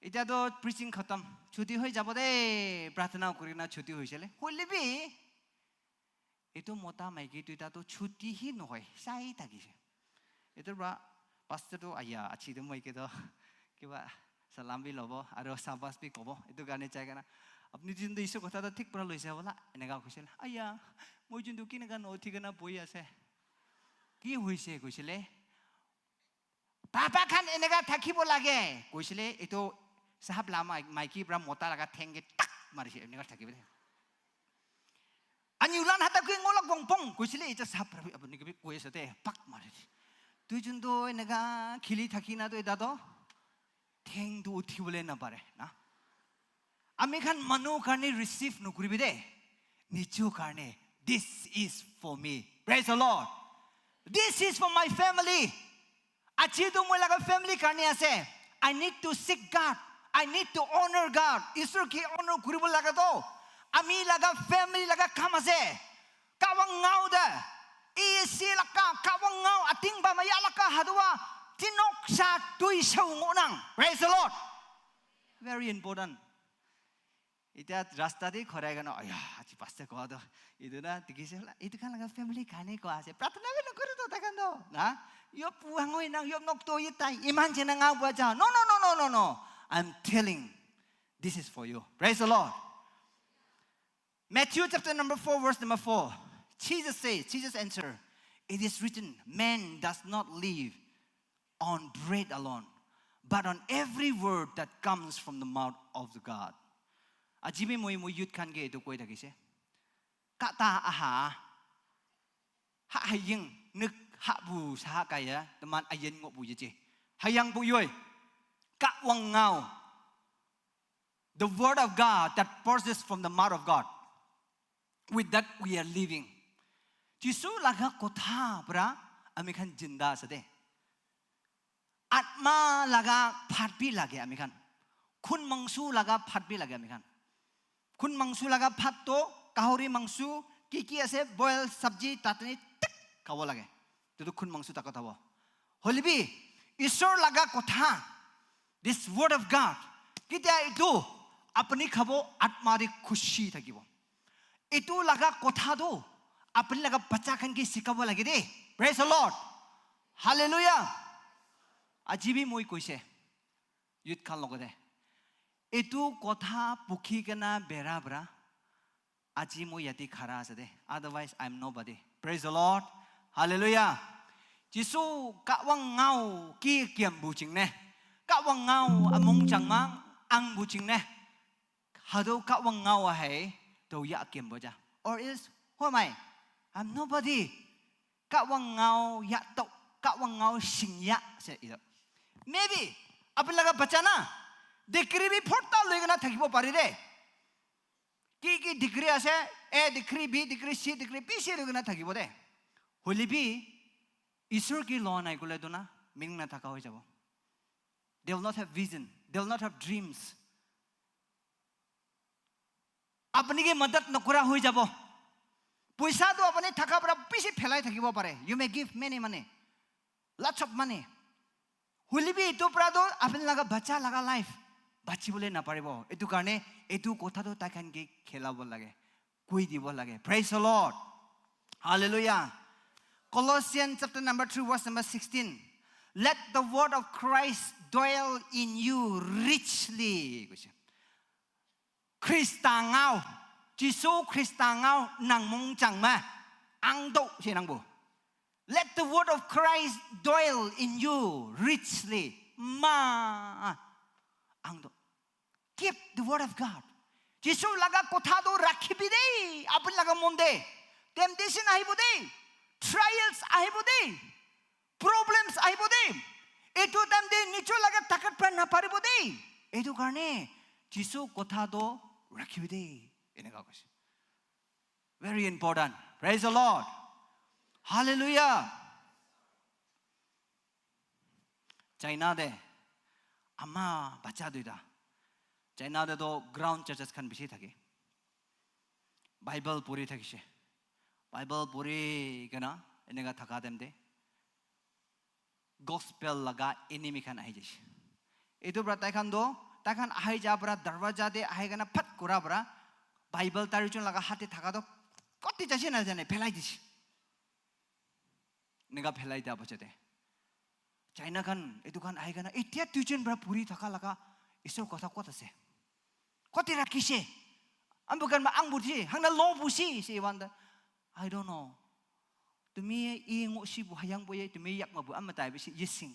Etiya to preaching khatam, chuti hoi jabo de, prarthana kuri na chuti hoisile. Hoile bi, etu mota maiki duita to chuti hi nohoi, sai thakise. Etu para pastor to, "Aya, aji to moi ke to kiba salam bi lobo, aro sabas bi kobo. Etu karne jai kena, 'Apuni jin to Isor kotha to thik para loise bola,' eneka koisile. 'Aya, moi jin to kineka no thik na bohi ase. Ki hoise?' koisile. 'Papa khan eneka thakibo lage,' koisile. Etu sahab lama maiki para mota laga theng ke tak marise, eneka thakibo de. Ani ulan hata kui ngolak bong bong koisile, etu sahab para bi apuni ke bi koi ase de, pak mari. Duijon to eneka khili thaki na to eta to theng to uthi bole na pare na. Ami khan manu karne receive nokuribi de. Nijo karne. This is for me. Praise the Lord. This is for my family. Aji tu moi laga family karne ase. I need to seek God. I need to honor God. Isor ke honor kuribo laga to ami laga family laga kam ase. Kawang ngau da. Isi laka kawang ngau ating ba maya laka hadua tinok sa tui sa ungonang. Praise the Lord. Very important. Etiya rasta te khorai kana, aya, aji pastor ko to, etu na, dikhi se la, etu khan laga family karne ko ase. Pratna bi nokore to taikhan to, na? Yob puang hoi nang, yob nok to ye tai, iman jena nga bua ja. No, no, no, no, no, no. I'm telling, this is for you. Praise the Lord. Matthew chapter number four, verse number four. Jesus says, Jesus answered, "It is written, man does not live on bread alone, but on every word that comes from the mouth of the God." Aji bi moi, moi youth khan ke etu koi thakise. Kata aha. Ha haying nuk ha bu sa kaya, teman ayen ngo bu yeje. Hayang bu yoi. Kawang ngau. The word of God that proceeds from the mouth of God. With that we are living. Jisu laga kotha pra ami khan jinda ase de. Atma laga phat bi lage ami khan. Khun mangsu laga phat bi lage ami khan. Khun mangsu laga phat to, gahori mangsu, ki ki ase, boil sabji, tatani, tik, khabo lage. Etu tu khun mangsu thaka thabo. Hoilebi, Isor laga kotha, this word of God, ketia etu apni khabo, atma te khushi thakibo. Etu laga kotha tu apni laga bacha khan ke sikabo lage de. Praise the Lord. Hallelujah. Aji bi moi koise, youth khan logote. Etu kotha pukhi kena bera bra. Aji moi yate khara ase de. Otherwise, I'm nobody. Praise the Lord. Hallelujah. Jisu kawang ngau ki kiam bu ching ne. Kawang ngau among chang ma ang bu ching ne. Hado kawang ngau ahai to ya kiam bo ja. Or else, who am I? I'm nobody. Kawang ngau ya to, kawang ngau sing ya se ido. Maybe, apni laga bacha na, degree bi phorta loi kena thakibo pare de. Ki ki degree ase, A degree, B degree, C degree, bishi loi kena thakibo de. Hoilebi, Isor ke loa nai koile to na, meaning na thaka hoi jabo. They will not have vision. They will not have dreams. Apni ke madad nokora hoi jabo. Poisa to apni thaka pra bishi phelai thakibo pare. You may give many money, lots of money. Hoilebi etu pra to apni laga bacha laga life bachi bole na paribo. Etu karne etu kotha to taikhan ke khelabo lage, koi dibo lage. Praise the Lord. Hallelujah. Colossians chapter number three, verse number sixteen. "Let the word of Christ dwell in you richly." Krista ngau, Jisu Krista ngau nang mong chang ma, ang do si nang bu. "Let the word of Christ dwell in you richly." Ma, ang do. Keep the word of God. Jisu laga kotha to rakhibi de, apni laga mon de. Temptation ahibo de. Trials ahibo de. Problems ahibo de. Etu time te nijo laga takat pra na paribo de. Etu karne Jisu kotha to rakhibi de. Eneka koise. Very important. Praise the Lord. Hallelujah. China te ama bacha duita. China te to ground churches khan bishi thake. Bible puri thakise. Bible puri kena eneka thaka time te gospel laga enemy khan ahi jaise. Etu pra taikhan to, taikhan ahi ja pra darwaja te ahi kena phat kura pra Bible taijon laga hat te thaka to koti jaise na jane phelai dise. Eneka phelai dia pichete China khan, etu khan ahi kena, etia duijon pra puri thaka laga Isor kotha kot ase? Kote rakhise? Ambu khan ma ang buthi, hangna lo busi, si wanda. I don't know. Tumi i ngo si bu hayang bu ye, tumi yak ma bu amma tai bisi yising.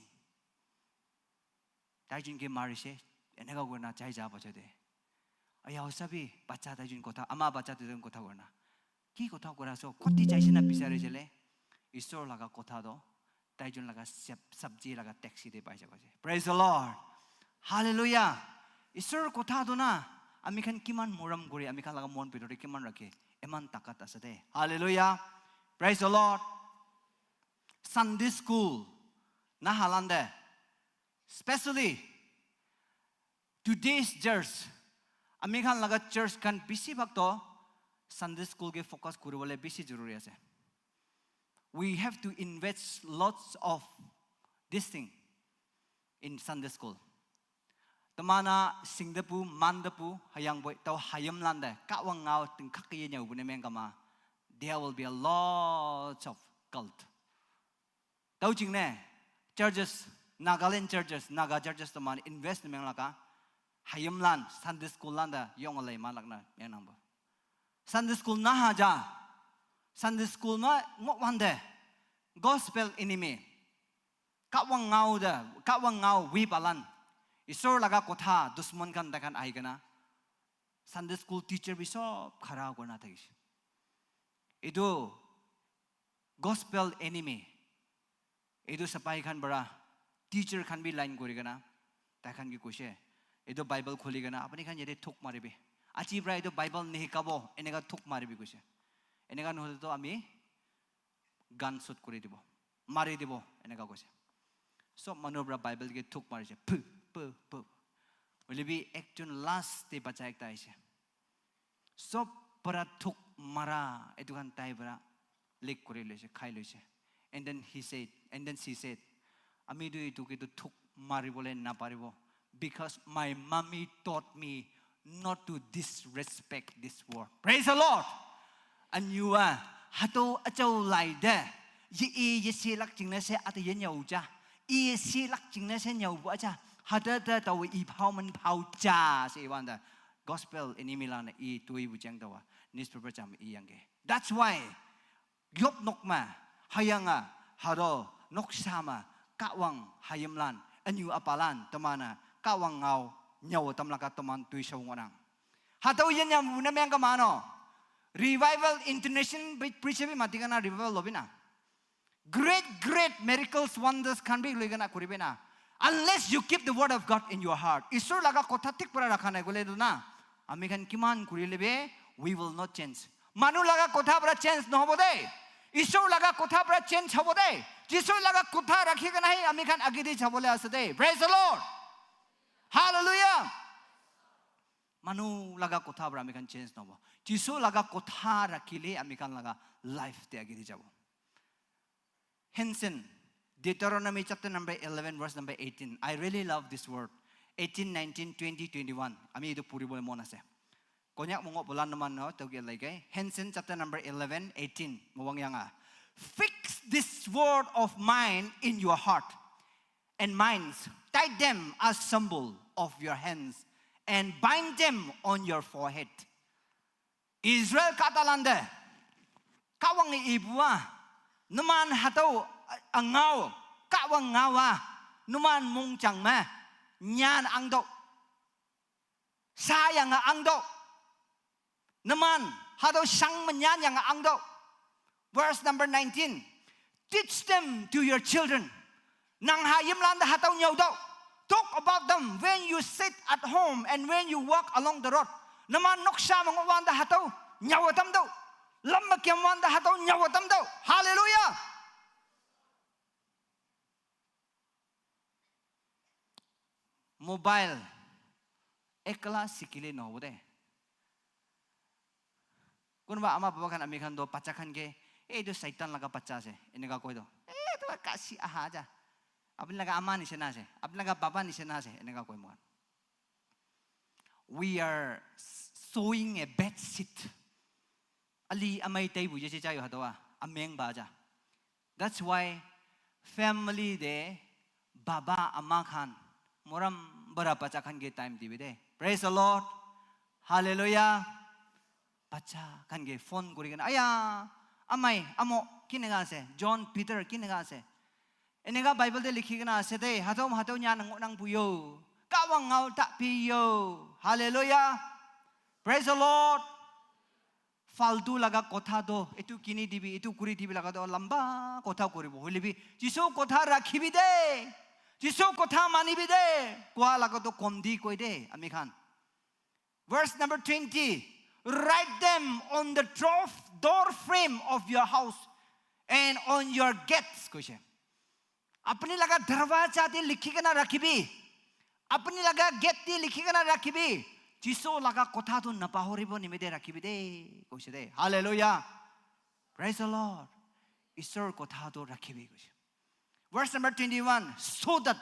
Taijon ke marise, eneka kurina jai ja pichete. Aya sabi, bacha taijon kotha, ama bacha taijon kotha kurina. Ki kotha kura so, koti jaise na bisari jele. Isor laga kotha to, taijon laga sab-, sabji laga taxi te pai jabo je. Praise the Lord. Hallelujah. Isor kotha to na, Ami khan kiman morom kuri, ami khan laga mon bhitor te kiman rakhe, eman takat ase de. Hallelujah. Praise the Lord. Sunday school nahalan de, especially today's church, ami khan laga church khan bisi bhag to Sunday school ke focus kuribole bisi jaruri ase. We have to invest lots of this thing in Sunday school. Tamana singdapu, mandapu, hayang boy, tau hayam landa, kawang ngau, ting kaki nyau bune mengkama, there will be a lot of cult. Tau ching ne, churches, Nagaland churches, Naga churches taman invest meng laka, hayam lan, Sunday school landa, yong alai man lakna, yang nang bo. Sunday school na haja, Sunday school ma ngok wande, gospel enemy. Kawang ngau da, kawang ngau wi palan. Isor laga kotha dusmon khan takhan ahi kana. Sunday school teacher bi sob khara kurna thakishe. Etu gospel enemy. Etu sapai khan para teacher khan bi line kuri kana. Tai khan ki koishe. Etu Bible khuli kana. Apni khan yate thuk maribi. Aji para etu Bible nihikabo. Eneka thuk maribi koishe. Eneka nohole to ami gun shoot kuri dibo, mari dibo, eneka koise. Sob manu para Bible ke thuk marise, pu, pu, pu. Hoile bi ekjon last te bacha ekta aise. Sob para thuk mara, etu khan tai para lick kuri loise, khai loise. And then he said, and then she said, "Ami tu etu ke tu thuk maribole naparibo. Because my mommy taught me not to disrespect this word." Praise the Lord. Anyua, hato achau lai de. Ye e ye se lak ching na se ata ye nyau ja. Ye se lak ching na se nyau bu aja. Hata ta ta we i phao man phao ja se wanda. Gospel enemy la na i tui bu jang da wa. Newspaper jam i yang ge. That's why yop nok ma, hayanga, hado, noksa ma, kawang, hayimlan, anyu apalan, tamana, kawang ngau, nyawo tamlaka taman tui shau ngonang. Hatau yen yam wuna meng kamano. Revival International bi-, preacher bi mati kana revival lobina. Great, great miracles, wonders khan bi lui kana kuribena. Unless you keep the word of God in your heart. Isor laga kotha thik para rakha nai gole tu na. Ami khan kiman kuri lebe, we will not change. Manu laga kotha para change nohobo de. Isor laga kotha para change hobo de. Jisu laga kotha rakhi kana hi ami khan age di jabole ase de. Praise the Lord. Hallelujah. Manu laga kotha para ami khan change nohobo. Jisu laga kotha rakhile ami khan laga life te age di jabo. Henson, Deuteronomy chapter number eleven, verse number eighteen. I really love this word. Eighteen, nineteen, twenty, twenty-one. Ami etu puribole mon ase. Konyak mongo bolan naman no, toge laigai. Henson chapter number eleven, eighteen. Mawang yanga. "Fix this word of mine in your heart and minds. Tie them as symbol of your hands and bind them on your forehead." Israel katalande. Kawang ibua. Numan hatau angau. Kawang ngawa. Numan mungchang me. Nyan angdo. Sayang angdo. Numan hatau sang menyan yang angdo. Verse number nineteen. "Teach them to your children." Nang hayim landa hatau nyau do. "Talk about them when you sit at home and when you walk along the road." Numan noksa mango wanda hatau nyau tam do. Lamba kiam wanda hatau nyau tam do. Hallelujah. Mobile ekla sikile nohobo de. Kunuba ama baba khan ami khan do bacha khan ke, "Eh, etu Satan laga bacha ase," eneka koi do. "Eh, etu kasi aha ja. Apni laga ama nisina ase. Apni laga baba nisina ase," eneka koi moikhan. We are sowing a bad seed. Ali amai tai buje se chayo hatowa, ameng baja. That's why family de baba ama khan moram bara bacha khan ke time dibi de. Praise the Lord. Hallelujah. Bacha khan ke phone kuri kena, "Aya, amai, amo, kinega ase? John, Peter, kinega ase?" Eneka Bible de likhi kena ase de, "Hatom, hatom nya nang, nang puyo. Kawang ngau ta piyo." Hallelujah. Praise the Lord. Faltu laga kotha do, etu kini dibi, etu kuri dibi laga do, lamba kotha kuribo. Hoile bi, Jisu kotha rakhibi de. Jisu kotha manibi de. Koa laga do kom di koi de, ami khan. Verse number twenty. Write them on the door, door frame of your house and on your gates, কৈছে। আপুনি লগা দৰৱাজাতে লিখি কেনে ৰাখিবি। আপুনি লগা গেটতে লিখি কেনে ৰাখিবি। যীচু লগা কথাটো নাপাহৰিব নিমিত্তে ৰাখিবি দেই, কৈছে দেই। Hallelujah. Praise the Lord. ঈশ্বৰৰ কথাটো ৰাখিবি, কৈছে। Verse number twenty-one, so that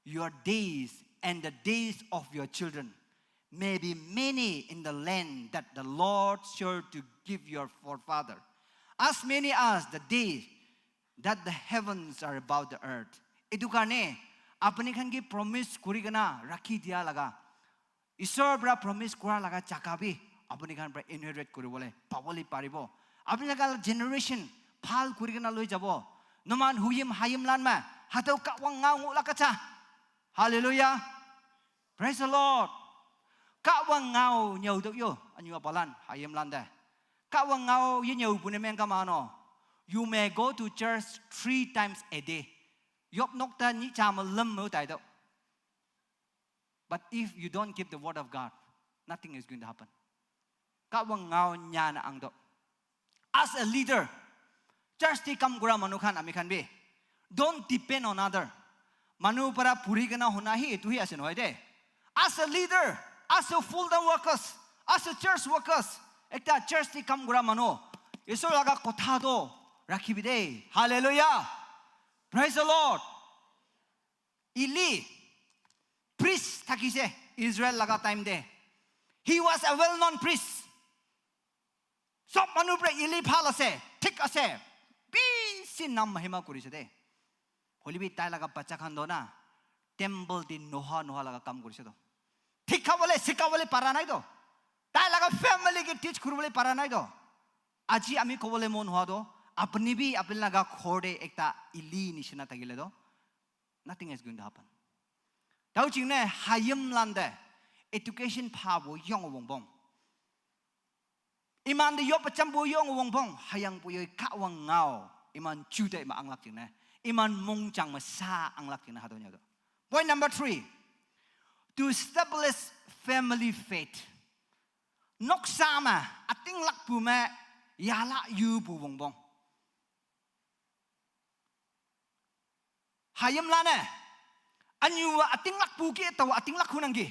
your days and the days of your children may be many in the land that the Lord swore to give your forefather, as many as the days that the heavens are above the earth. এইটো কাৰণে আপুনি খান কি প্ৰমিছ কৰি কেনে ৰাখি দিয়া লগা ঈশ্বৰৰ পৰা প্ৰমিছ কৰা লগা জাগা বি আপুনি খান পৰা ইনহেৰিট কৰিবলৈ পাবলৈ পাৰিব। আপুনি লগা জেনেৰেশ্যন ভাল কৰি কেনে লৈ যাব। Numan huyim hayimlan ma hatau Kahwang ngao ngoh lakacha. Hallelujah. Praise the Lord. Kahwang ngao nyau dok yo anyu apalan hayimlan de. Kahwang ngao ye nyau pune meng kamano. You may go to church three times a day. Yop nok ta ni chama lem mo tai dok. But if you don't keep the word of God, nothing is going to happen. Kahwang ngao nyan ang do. As a leader, church ti kam kura manu khan ami khan bi, don't depend on other. Manu para puri kana hona hi tu hi ase nohoi de. As a leader, as a full time workers, as a church workers, ekta church ti kam kura manu, Isor laga kotha do rakhibi de. Hallelujah. Praise the Lord. Eli, priest thakise Israel laga time de. He was a well known priest. Sob manu pra Eli bhal ase, thik ase. Bishi nam mahima kurise de. Hoilebi tai laga bacha khan do na, temple te noha noha laga kam kurise do. Thik khabole, sikhabole para nai do. Tai laga family ke teach kuribole para nai do. Aji ami kobole mon hoa do, apni bi apni laga ghor te ekta Eli nishina thakile do, nothing is going to happen. Tau ching ne hayim lande education pha bo yong wong bong. Iman de yo pacham bo yong wong bong, hayang bo yo Kahwang ngao. Iman chu de ma anglak ching ne. Iman mong chang ma sa anglak ching ne hado nya do. Point number three. To establish family faith. Noksa ma ating lak pu ma yala yu pu wong bong. Hayim lane. Anyu ating lak pu ke tawa ating lak hunang ki.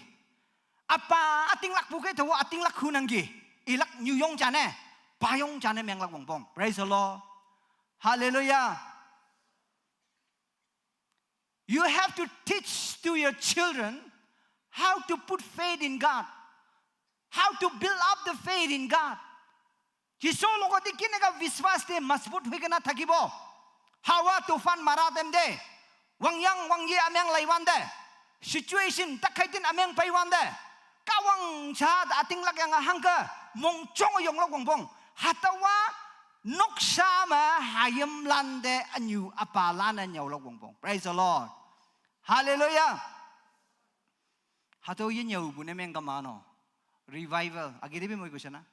Apa ating lak pu ke tawa ating lak hunang ki. Ilak nyu yong chane, pa yong chane meng lak wong bong. Praise the Lord. Hallelujah. You have to teach to your children how to put faith in God, how to build up the faith in God. Isor logot te kineka biswas te mazbut hoi kena thakibo. Hawa tufan mara time te, wangyang wangye ameng laiwan te, situation takhaitin ameng paiwan te, Kahwang cha da ating lak yang hangke mong chong yong lok wong bong. Hatawa noksa ma hayim lande anyu apa lana nyau lok wong bong. Praise the Lord. Hallelujah. Hato ye nyau bu ne meng kamano. Revival. Agi de bi moi kuchana.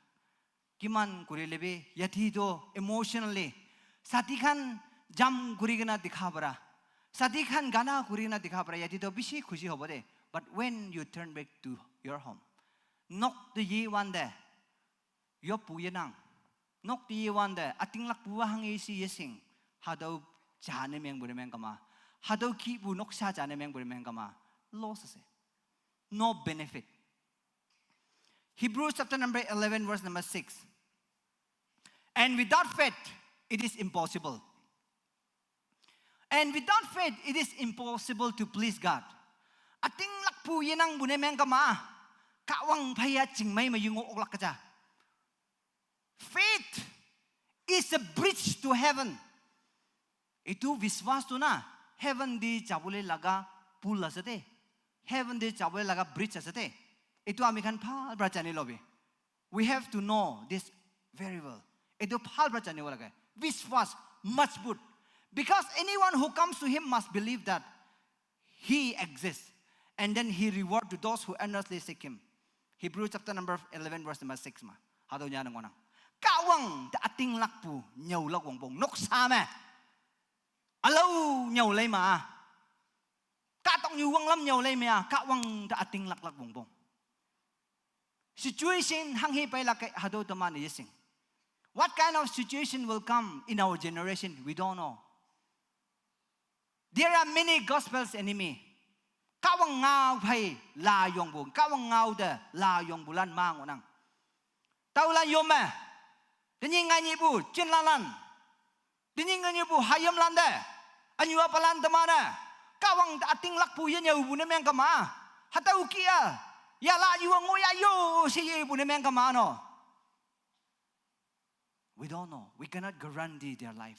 Kiman kuri lebe, yati do emotionally. Sati khan jam kuri kena dikha para. Sati khan gana kuri kena dikha para, yati do bishi khushi hobo de. But when you turn back to your home, nok de ye wan de, yo pu ye nang. Nok de ye wan de, ating lak pu wa hang ye si ye sing. Hadau jane meng bure meng kama. Hadau ki bu noksa jane meng bure meng kama. Loss ase. No benefit. Hebrews chapter number eleven, verse number six. And without faith, it is impossible. And without faith, it is impossible to please God. Ating lak pu ye nang bu ne meng kama. Kahwang phaya ching mai ma yungo ok lak kacha. Faith is a bridge to heaven. Itu biswas tu na, heaven di jabole laga pul ase de. Heaven di jabole laga bridge ase de. Itu ami khan bhal para jani lobi. We have to know this very well. Itu bhal para jani wala gai. Biswas mazbut. Because anyone who comes to him must believe that he exists. And then he reward to those who earnestly seek him. Hebrews chapter number eleven, verse number six ma. Hado nya nang onang. Kahwang da ating lak pu nyau lak wong bong. Noksa me. Alau nyau lai ma. Katong nyu wang lam nyau lai me. Kahwang da ating lak lak wong bong. Situation hanghe pai lak ke hatüo teman-e yeshing. What kind of situation will come in our generation? We don't know. There are many gospel's enemy. Kahwang ngao phei la yongpu, Kahwang ngao te la yongpulan ma ngohnang. Taolan yome. Tenyih ngainyihpu jinlalan. Tenyih ngainyihpu hayimlan te. Anyu apalan teman-e Kahwang ütinglakpu yenyüopu ne meng kama. Hatüo kih-a yala yu ngoh ya yo she yepu ne meng kama no. We don't know. We cannot guarantee their life.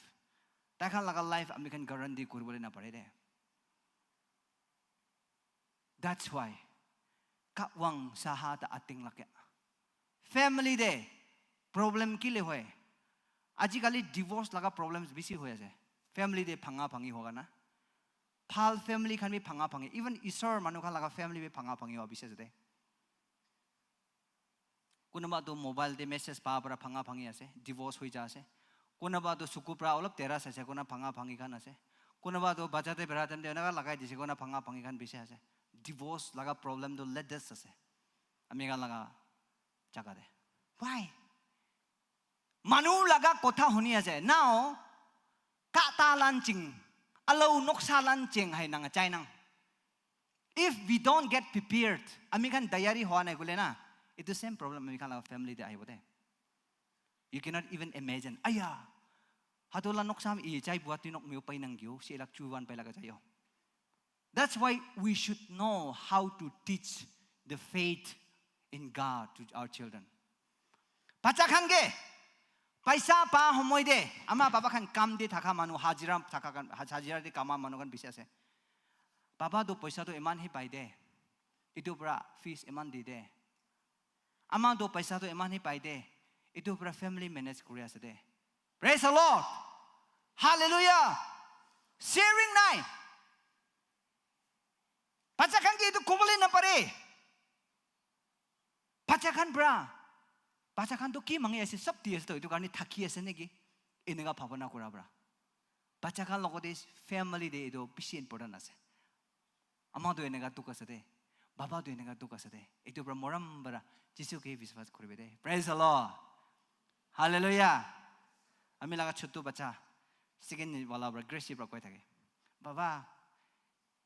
Taikhan laga life ami khan guarantee kuribole napare de. That's why Kahwang saha ta ütinglak ya. Family te problem kile hoi? Ajikali divorce laga problems bisi hoi ase. Family te bhanga bhangi hoa karna. Bhal family khan bi bhanga bhangi. Even Isor manu khan laga family bi bhanga bhangi hoa bisi ase de. Kunuba to mobile te message pa para bhanga bhangi ase, divorce hoi ja ase. Kunuba to suku para olop tera saise kona bhanga bhangi khan ase. Kunuba to bacha te bera time te enaka lagai dise kona bhanga bhangi khan bisi ase. Divorce laga problem to latest ase ami khan laga jaga te. Why? Manu laga kotha huni ase. Now, kahtalan ching, ülao noksalan ching hai nang achainang. If we don't get prepared, ami khan tayari hoa nai koile na, itu same problem ami khan laga family te ahibo de. You cannot even imagine. Aya, hatüola noksa me i chai bua tinok meo pai nang kyo, she lak chuwan pai laga jaiyo. That's why we should know how to teach the faith in God to our children. Bacha khan ke, paisa pa homoi te, ama baba khan kam te thaka manu, hajira thaka khan, haj-, hajira te kama manu khan bisi ase. Baba to paisa to iman hi pai de. Itu para fees iman di de. Ama to paisa to iman hi pai de. Itu para family manage kuri ase de. Praise the Lord. Hallelujah. Sharing nai. Bacha khan ke itu kobole napare. Bacha khan para. Bacha khan to ki mangi ase, sob di ase to, itu karne thaki ase neki. Eneka bhabona kura para. Bacha khan logote family te itu bisi important ase. Ama to eneka dukh ase de. Baba to eneka dukh ase de. Itu para morom para Jisu ke biswas kuribe de. Praise the Lord. Hallelujah. Ami laga chotu bacha, second wala para, Gracie para koi thake. Baba,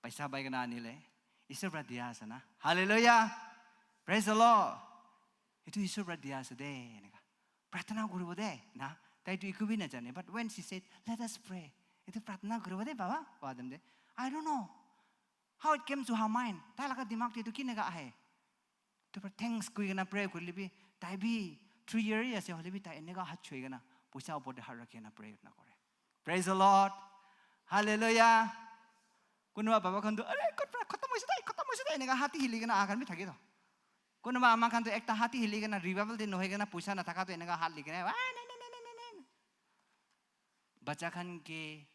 paisa pai kena anile, Isor para dia ase na. Hallelujah. Praise the Lord. Itu Isor para dia ase de, eneka. Prarthana kuribo de, na. Tai tu eku bi najane. But when she said, "Let us pray," itu prarthana kuribo de, baba, koa time te, I don't know how it came to her mind. Tai laga dimag te itu kineka ahe. Itu para thanks koi kena pray kurile bi, tai bi three year hi ase, hole bi tai eneka hat choi kena, poisa upor te hat rakhi kena pray na kore. Praise the Lord. Hallelujah. Kunuba baba khan to, "Are, kot para khatam hoise tai, khatam hoise tai," eneka hat hi hili kena aha khan bi thake to. Kunuba ama khan to ekta hat hi hili kena revival te nohoi kena poisa nathaka to eneka hat hili kena, "Ah, ne, ne, ne, ne, ne, ne." Bacha khan ke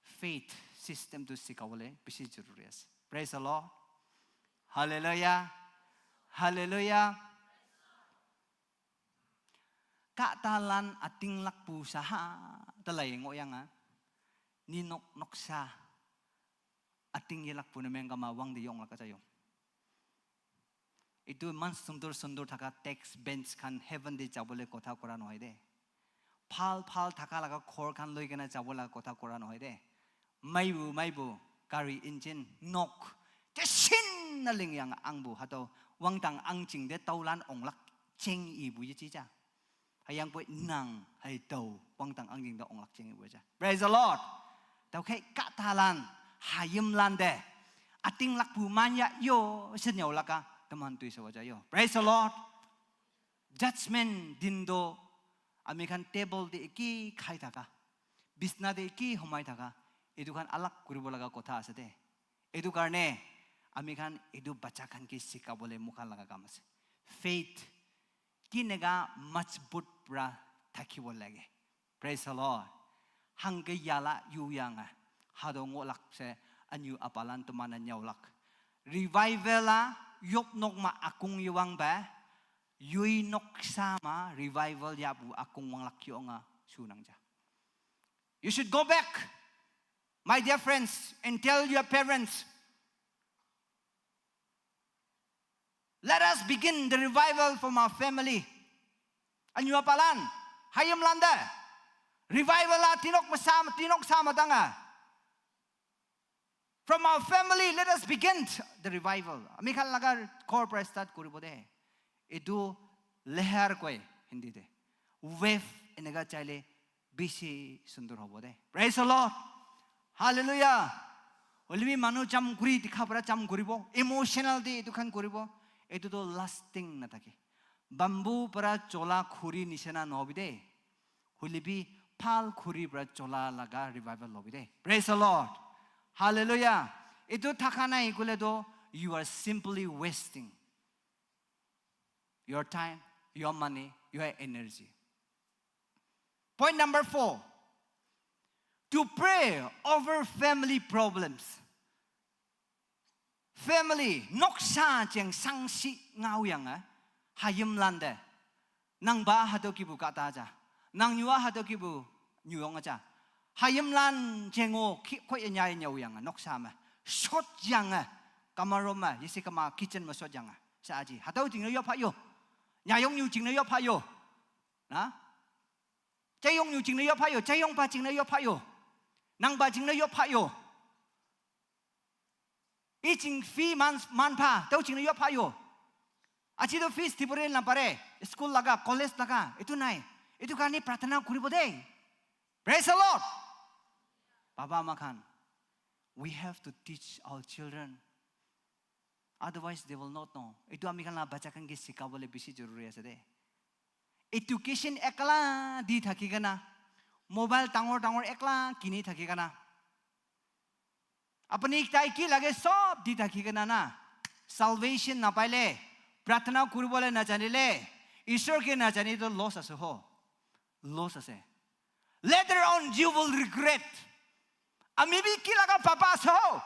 faith system to sikhabole bishi jaruri ase. Praise the Lord. Hallelujah. Hallelujah. Kahtalan ütinglakpu saha, talai ngohyanga. Ninok noksa, üting yelakpu ne meng kama wang te yonglak aja yo. Itu iman sundur sundur thaka desk bench khan heaven te jabole kotha kora nohoi de. Bhal bhal thaka laga ghor khan loi kena jabo laga kotha kora nohoi de. Maibu, maibu, gari engine, nok. Te shin na ling yang angbu, hatüo wangtang angjing te taolan onglak cheng ibu ye chi ja. Hüyangpoi nang hai tao wangtang angjing te onglak cheng ibu ja. Praise the Lord. Tüokhei kahtalan, hayimlan te, ütinglakpu man ya yo, she nyüolak a, teman toi she wa ja yo. Praise the Lord. Judgment din to, ami khan table te ki khai thaka, bisna te ki homai thaka, itu khan alag kuribo laga kotha ase de. Itu karne, ami khan itu bacha khan ke sikhabole mokhan laga kam ase. Faith, kineka majbut pra thakhibo lage. Praise the Lord. Hangke yala yu yanga. Hado ngolak she anyu apalan teman-e nyüolak. Revival a yop nok ma akung yewang ba. Yoi noksa ma revival yapu akung wanglak yonga shunang ja. You should go back, my dear friends, and tell your parents, Let us begin the revival from our family. Anyu apalan, hayim landa. Revival la tinok masam, tinok sama tanga. From our family, let us begin the revival. Ami khan laga ghor para start kuribo de. Etu leher koi Hindi de. Wave eneka chaile bishi sundur hobo de. Praise the Lord. Hallelujah. Hoilebi manu jam kuri dikha para jam kuribo. Emotional de etu khan kuribo. Etu to lasting na thake. Bamboo para chola khuri nishina nohobi de. Hoilebi phal khuri para chola laga revival lobi de. Praise the Lord. Hallelujah. Etu thaka nai kule to, you are simply wasting your time, your money, your energy. Point number four. To pray over family problems. Family, noksa cheng sangsi ngau yang a, hayim lande. Nang ba hado kibu kata aja. Nang nyua hado kibu nyuong aja. Hayim lan chengo ki ko nya nyau yang a, noksa ma. Shot yang a. Kamaro ma, yesi kama kitchen ma shot yang a. Sa aji. Hado jing yo pha yo. Nyayong nyu jing yo pha yo. Na? Chayong nyu jing yo pha yo. Chayong pa jing yo pha yo. Nang ba jing yo pha yo. I jing fi man, man pa, tau jing yo pha yo. Aji to fees tipore na pare, school laga, college laga, itu nai. Itu karni pratana kuribo de. Praise the Lord. Baba ama khan, we have to teach our children. Otherwise, they will not know. Itu ami khan la bacha khan ke sikabole bishi joruri ase de. Education ekla di thaki kana, mobile dangor dangor ekla kini thaki kana. Apni tai ki lage sob di thaki kana na. Salvation napaile, pratana kuribole najanile, Ishwar ke najani to loss ase ho. Loss ase. Later on, you will regret. Ami bi ki laga papa ase ho.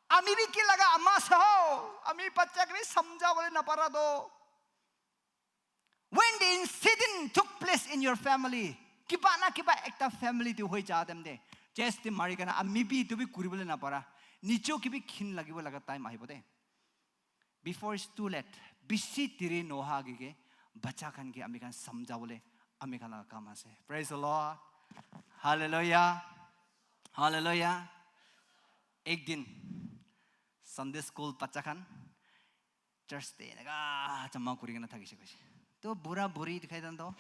Ami bi ki laga ama ase ho. Ami bachcha ke samjhabole napara to. When the incident took place in your family, kiba na kiba ekta family te hoi ja dem de. Just mari kana ami bi itu bi kuribole napara. Nicho ki bi khin lagibo laga time ahibo de. Before it's too late. Bishi deri noha agi ke bacha khan ke ami khan samjhabole ami khan laga kam ase. Praise the Lord. Hallelujah. Hallelujah. Ek din Sunday school bacha khan church te eneka jama kuri kena thakise koise. To bura buri dikhai dan to,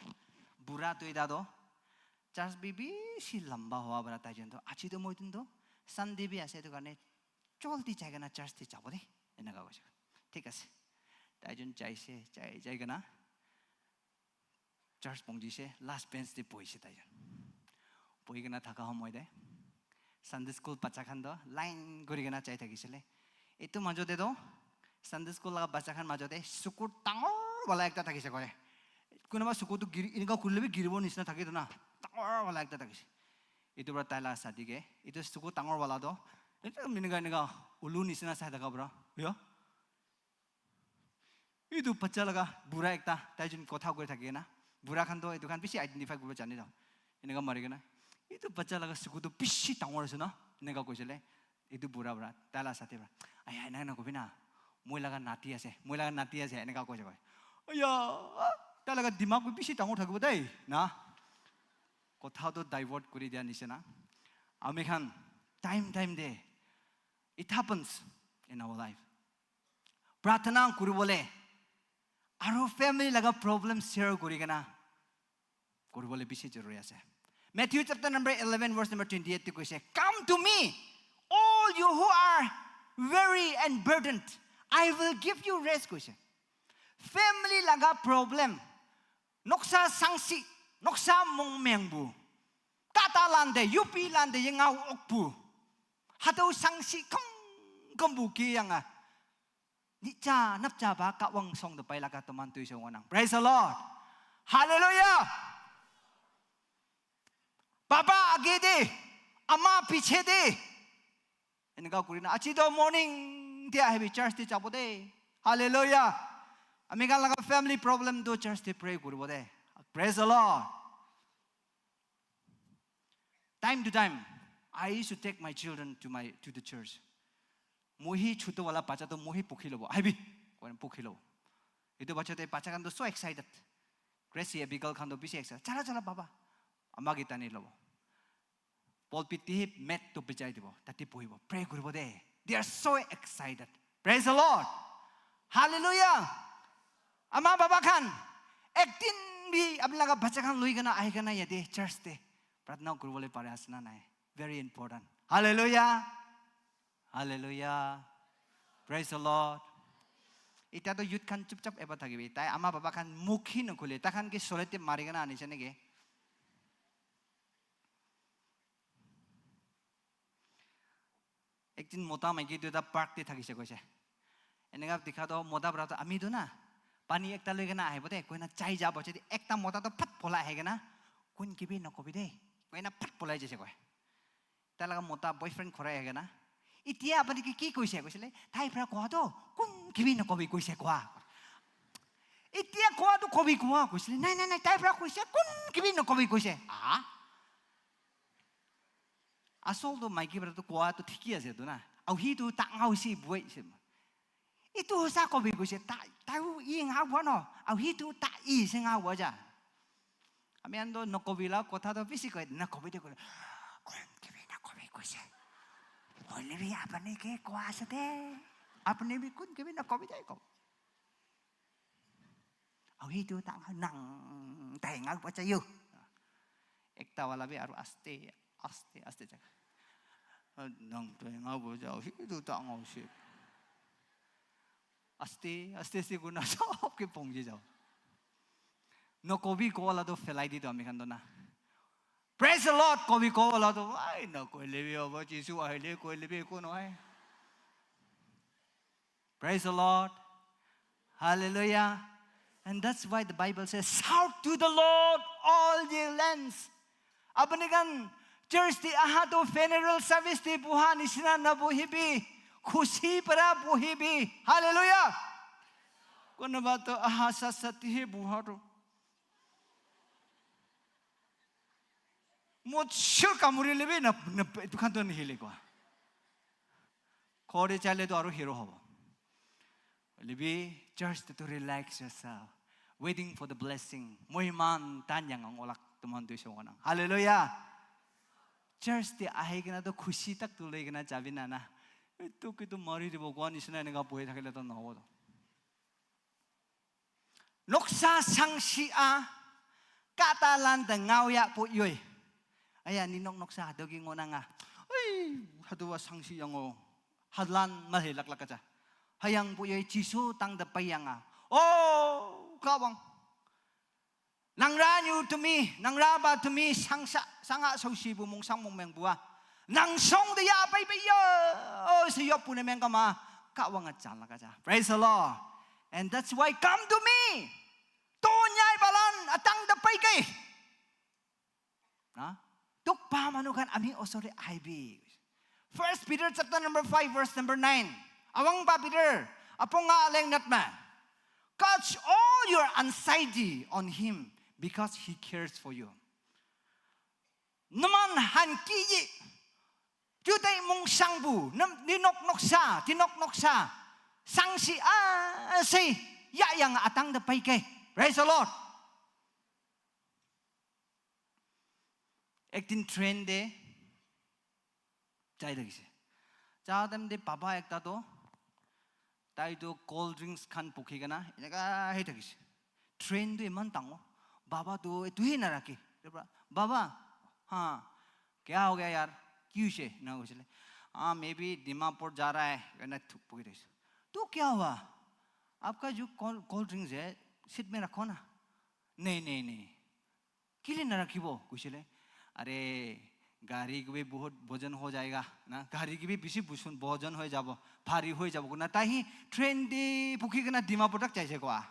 bura toida to, church bi bishi lamba hoa para tai jon to, aji to moi din to Sunday bi ase, etu karne joldi jai kena church te jabo de, eneka koise. Thik ase. Tai jon jaise, jai, jai kena church pongjise, last bench te bohise tai jon. Bohi kena thaka homoy te Sunday school bacha khan to line kuri kena jai thakisile. Etu majo te to Sunday school laga bacha khan majo te sukur dangor wala ekta thakise kore. Kunuba sukur tu giri, eneka kurile bi giribo nisina thake to na. Dangor wala ekta thakise. Etu para tai la sadi ke, etu sukur dangor wala to, ekdam eneka eneka ulu nisina sai thaka para. Yo. Etu bacha laga bura ekta, tai jon kotha kuri thaki kena. Bura khan to etu khan bishi identify kuribo jane to. Eneka mari kena. Etu bacha laga suku to bishi dangor ase na. Eneka koisile. Etu bura para, tai la sati para. Aya, eneka nakobi na. Moi laga nati ase. Moi laga nati ase. Eneka koise koi. Aya, tai laga dimag bi bishi dangor thakibo dei. Na. Kotha to divert kuri dia nisina. Ami khan time time te, it happens in our life. Pratana kuribole, aro family laga problem share kuri kena kuribole bishi joruri ase. Matthew chapter number eleven, verse number twenty-eight te koise, "Come to me, all you who are weary and burdened, I will give you rest," koise. Family laga problem, noksa sangsi, noksa mongmeng bu, tata lande, U P lande, yenga okpu, hatau sangsi kong kong bu ki yanga. Nicha napcha ba kawang song to pai laga toman tui song wanang. Praise the Lord. Hallelujah. Baba age de, ama piche de. Eneka kuri na, aji to morning te ahibi church te jabo de. Hallelujah. Ami khan laga family problem to church te pray kuribo de. Praise the Lord. Time to time, I used to take my children to my, to the church. Moi hi chutu wala bacha to moi hi pukhi lobo. Ahibi. Koina pukhi lobo. Etu bacha te bacha khan toh so excited. Gracie, Abigail khan toh bishi excited. Chala, chala, baba. Ama ke tani lobo. Pulpit te hi mat toh bijai dibo. Tate bohibo. Pray kuribo de. They are so excited. Praise the Lord. Hallelujah. Ama baba khan, ek din bi apni laga bacha khan loi kena ahi kena yate church te pratna kuribole pare ase na nai? Very important. Hallelujah. Hallelujah. Praise the Lord. Itya toh youth khan chupchap eba thakibi. Tai ama baba khan mukh hi nokhule. Tai khan ki solete mari kena anise neke? Ekjin mota maiki duita park te thakise koise. Eneka dikha toh mota para toh ami toh na pani ekta loi kena ahibo de, koina chai jabo chete ekta mota toh phat polai ahi kena, kun kibi nokobi de, koina phat polai jaise koi. Tai laga mota boyfriend khorai ahi kena, itya apni ke ki koise koisile, tai para kowa toh kun kibi nokobi koise kowa. Itya kowa toh kobi kowa koisile, nai, nai, nai, tai para koise kun kibi nokobi koise. Ah? Asol toh maiki para toh kowa toh thiki ase toh na. Au hi toh ta ngau si buai se. Itu hosa kobi koise, ta, ta u i ngau bua no. Au hi toh ta i se ngau bua ja. Ami khan toh nokobi la kotha toh bishi koi, nokobi de koi. Kun kibi nokobi koise. Hoile bi apni ke kowa ase de. Apni bi kun kibi nokobi de ko. Au hi toh ta ngau nang tai ngau bua cha yo. Ekta wala bi aru aste, aste, aste ja. Nang tai ngau bua ja, au hi toh ta ngau si. Aste, aste, aste kurna sob ke pongji jao. Nokobi kowa la toh phelai di toh ami khan toh na. Praise the Lord, kobi kowa la toh, ai, nokoile bi hobo, Jisu ahile koile bi eko nohoi. Praise the Lord. Hallelujah. And that's why the Bible says, "Shout to the Lord, all ye lands." Apni khan church te aha toh funeral service te buha nisina nabuhibi. Khushi para buhibi. Hallelujah. Kunuba toh aha sat sat te hi buha toh. Mochur kamuri lebi na, na, etu khan toh nihile kowa. Ghor te jaile toh aru hero hobo. Hoile bi church te toh relax yourself, waiting for the blessing. Moi iman tan yang ang olak tuman tu isong nang. Hallelujah. Church te ahi kena toh khushi tak tu loi kena jabi na na. Itu kitu mari dibo kowa nisina eneka bohi thakile toh nohobo toh. Noksa sangsi a kata lan de ngau ya po yoi. Aya ninok noksa dogi ngona nga. Oi, hadu wa sangsi yango. Halan malhe lak lak aja. Hayang po yoi Jisu tang de payanga. Oh, kawang. Nangra nyu tumi, nangra ba tumi sangsa, sanga sausi bu mung sang mung meng bua. Nang song de ya pai pai yo. Oh, si yo pune meng kama. Kawang aja lak aja. Praise the Lord. And that's why come to me. To nyai balan atang de pai kai. Na? Tuk pa manu khan ami osor te ahibi. First Peter chapter number five, verse number nine. Awang pa Peter, aponga aleng nat ma. Cast all your anxiety on him because he cares for you. Numan han ki yi. Jutai mung sang bu, nam, ninok noksa, tinok noksa. Sangsi a sei, ya yang atang de pai kai. Praise the Lord. Ek din train te jai thakise. Ja time te baba ekta toh, tai toh cold drinks khan pukhi kena, eneka hi thakise. Train toh iman dangor. Baba toh etu hi narakhi. Baba, ha, kya ho gaya yaar? Ki hoise? Eneka koisile. Ah, maybe Dimapur ja raha hai. Eneka thuk pukhi thakise. To kya hua? Aapka jo cold, cold drinks hai, seat mein rakho na. Nahi, nahi, nahi. Kile narakhibo koisile, are, gari ki bhi bahut wajan ho jayega na, gari ki bhi bishi busun wajan hoi jabo, bhari hoi jabo na, tai hi train te pukhi kena Dimapur tak jaise kowa.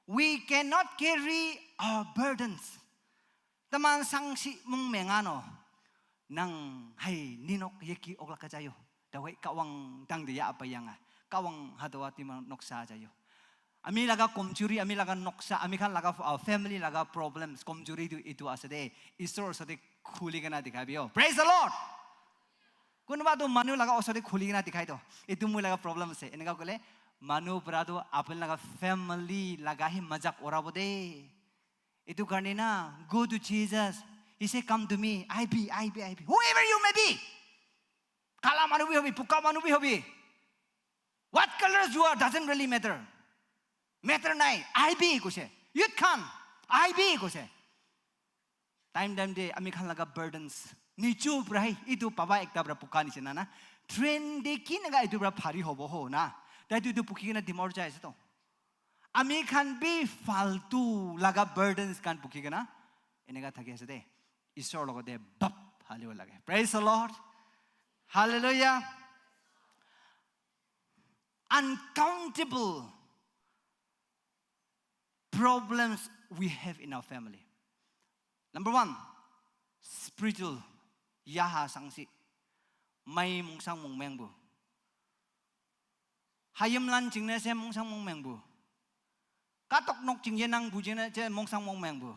We cannot carry our burdens. Taman sangsi mung mengano. Nang hai ninok yeki oklak aja yo. Dawai kawang dang de ya apa yanga. Kawang hadawa tima noksa aja yo. Ami laga komjuri, ami laga noksa, ami khan laga, uh, family laga problems, komjuri tu itu ase de. Isor osor te khuli kena dikhai bi yo. Praise the Lord. Kunuba tu manu laga osor te khuli kena dikhai to. Itu moi laga problem ase. Eneka koile Manu para tu apni laga family laga hi majak orabo de. Itu karne na, go to Jesus. He say, "Come to me, I be, I be, I be. Whoever you may be." Kala manu bi hobi, puka manu bi hobi. What colors you are doesn't really matter. Matter nai, I be koise. Youth khan, I be koise. Time time de ami khan laga burdens. Nichu prai, itu papa ekta para puka nisina na. Train de kinaga itu para bhari hobo ho na. Tai tu itu pukhi kena dimor jai ase to. Ami khan bi faltu laga burdens khan pukhi kena. Eneka thaki ase de. Isor logote bap halibo lage. Praise the Lord. Hallelujah. Uncountable problems we have in our family. Number one, spiritual yaha sangsi. Mai mungsang mungmeng bu. Hayim lan chingne se mungsang mungmeng bu. Katok nok ching yenang bu chingne se mungsang mungmeng bu.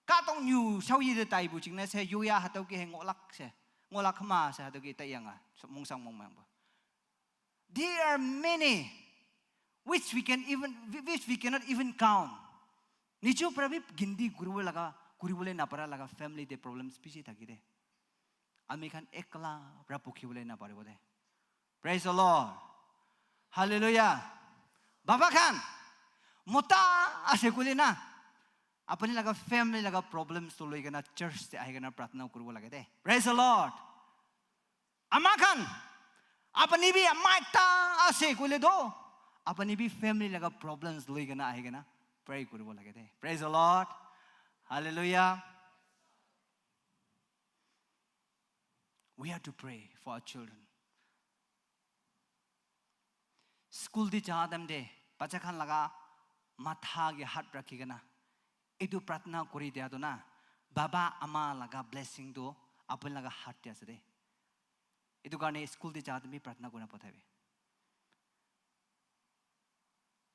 Katok nyu shao yi de tai bu chingne se yuya hatau ki he ngolak se. Ngolak ma se hatau ki tai yanga. So mungsang mungmeng bu. There are many which we can even, which we cannot even count. Nicho prabi gindi kuribo laga, kuribole napara laga family de problems bishi thaki de. Ami khan ekla pra pukhi bole naparibo de. Praise the Lord. Hallelujah. Baba khan, mota ase koile na, apni laga family laga problems to loi kena church te ahi kena pratna kuribo lage de. Praise the Lord. Ama khan, apni bi ama ekta ase koile do, apni bi family laga problems loi kena ahi kena pray kuribo lage de. Praise the Lord. Hallelujah. We have to pray for our children. School te ja time te bacha khan laga matha ke hat rakhi kena etu pratna kuri dia tu na, baba ama laga blessing tu apni laga hat te ase de. Etu karne school te ja time bi pratna kurina pathaibi.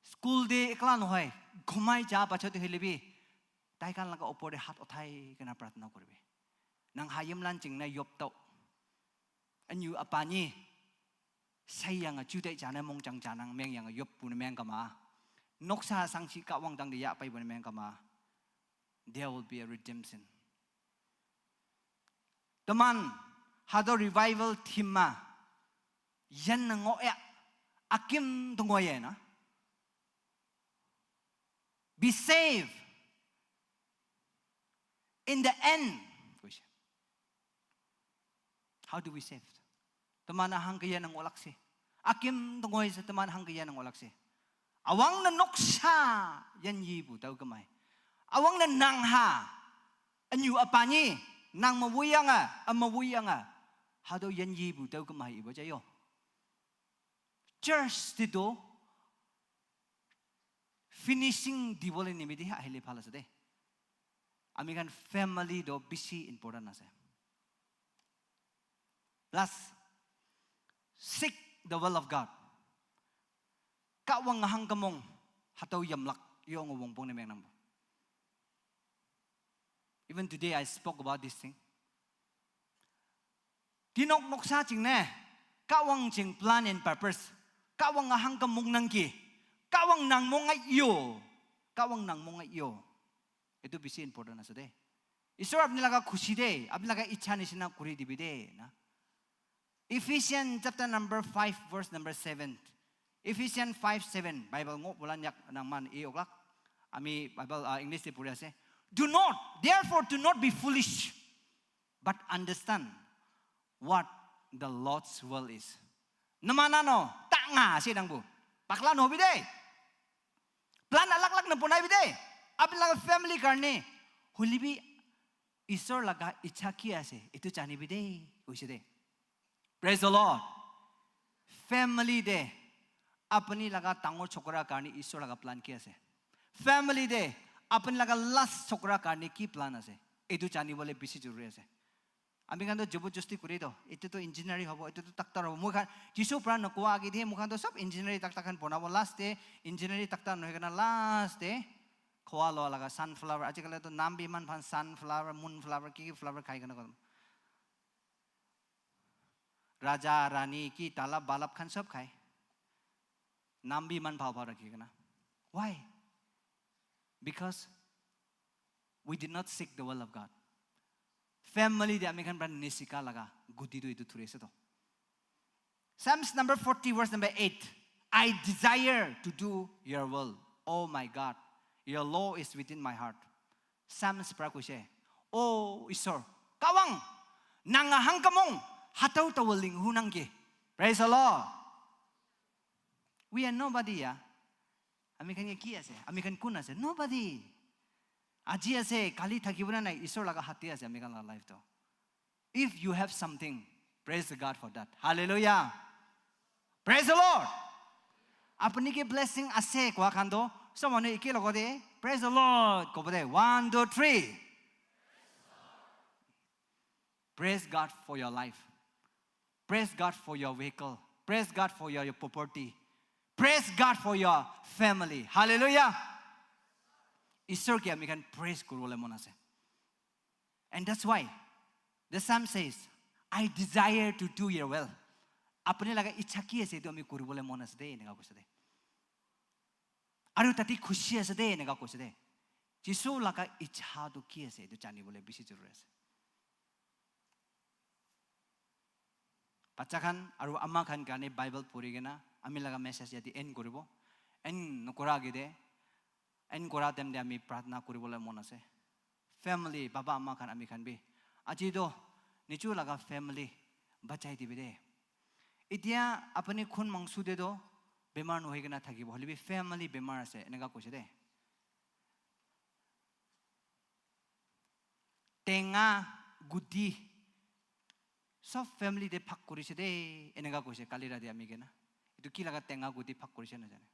School te ekla nohoi, ghumai ja bacha te hoile bi, tai khan laga upor te hat uthai kena pratna kuribi. Nang hayim lan chingna yop tau. Anyu apani, sai yang a chu tai jana mong chang janang meng yang a yop pu na meng kama. Noksa sangsi ka wang tang de ya pai pu na meng kama. There will be a redemption. Teman, hado revival theme ma, yan na ngo ya, akim to ngo ya na. Be saved in the end. How do we save? Teman hang kaya nang olak si. Akim to ngo ya sa teman hang kaya nang olak si. Awang na noksa yan yi bu tau kamai. Awang na nang ha. Anyu apani, nang mawuyanga, amawuyanga. Hado yan yi bu tau kamai ibo jayo. Church ti do finishing dibole nimiti ahile bhal ase de. Ami khan family do bishi important ase. Plus, seek the will of God. Ka wang hang kamong hatau yamlak yong wong pong ne meng nam. Even today I spoke about this thing. Tinok noksa ching ne, ka wang ching plan and purpose. Ka wang hang kamong nang ki. Ka wang nang mong ai yo. Ka wang nang mong ai yo. Itu bishi important ase de. Isor apni laga khushi de, apni laga ichha nisina kuri dibi de na. Ephesians chapter number five, verse number seven. Ephesians five seven, Bible ngo bolan yak nang man e oklak. Ami Bible, ah, English te puri ase. "Do not, therefore do not be foolish, but understand what the Lord's will is." Namana no, tanga si dang bu. Pakla no bi de. Plan alag alag na bonai bi de. Apni laga family karne. Huli bi Isor laga ichha ki ase, itu jani bi de, koise de. Praise the Lord. Family de, apni laga dangor chokra karne Isor laga plan ki ase? Family de, apni laga last chokra karne ki plan ase? Itu jani bole bishi joruri ase. Ami khan to jabardasti kuri to, itu to engineering hobo, itu to doctor hobo. Moi khan, Jisu pra nokwa age de, moi khan to sob engineering doctor khan bonabo. Last de, engineering doctor nohoi kena last de, khoa loa laga sunflower. Ajikali to naam bi iman bhal sunflower, moonflower, ki ki flower khai kena koi. Raja, rani, ki talab, balab khan sob khai. Naam bhi iman bhal bhal rakhi kena. Why? Because we did not seek the will of God. Family te ami khan pra nisika laga guti tu etu thuri ase to. Psalms number forty, verse number eight. "I desire to do your will. Oh my God, your law is within my heart." Psalms pra koise, "Oh Isor, kawang, nanga hangkamong, hatau tawaling hunangke." Praise the Lord. We are nobody, yeah. Ami khan ke ki ase? Ami khan kun ase? Nobody. Aji ase, kali thakibo na nai, Isor laga hath te ase ami khan laga life to. If you have something, praise the God for that. Hallelujah. Praise the Lord. Apni ke blessing ase koa khan to, sob manu eke logote, "Praise the Lord," kobo de. One, two, three. Praise God for your life. Praise God for your vehicle. Praise God for your, your property. Praise God for your family. Hallelujah. Isor ke ami khan praise kuribole mon ase. And that's why the psalm says, "I desire to do your will." Apni laga ichha ki ase, etu ami kuribole mon ase de, eneka koise de. Aru tate khushi ase de, eneka koise de. Jisu laga ichha tu ki ase, etu janibole bishi jaruri ase. Bacha khan aru ama khan karne Bible puri kena ami laga message yate end kuribo. End nokura agete, end kura time te ami pratna kuribole mon ase. Family, baba ama khan, ami khan bi aji to niju laga family bachai dibi de. Etia apni khun mangso te to bemar nohoi kena thakibo, hoile bi family bemar ase, eneka koise de. Tenga guti sob family te bhag korise de, eneka koise kali rati ami kena. Etu ki laga tenga guti bhag korise najane.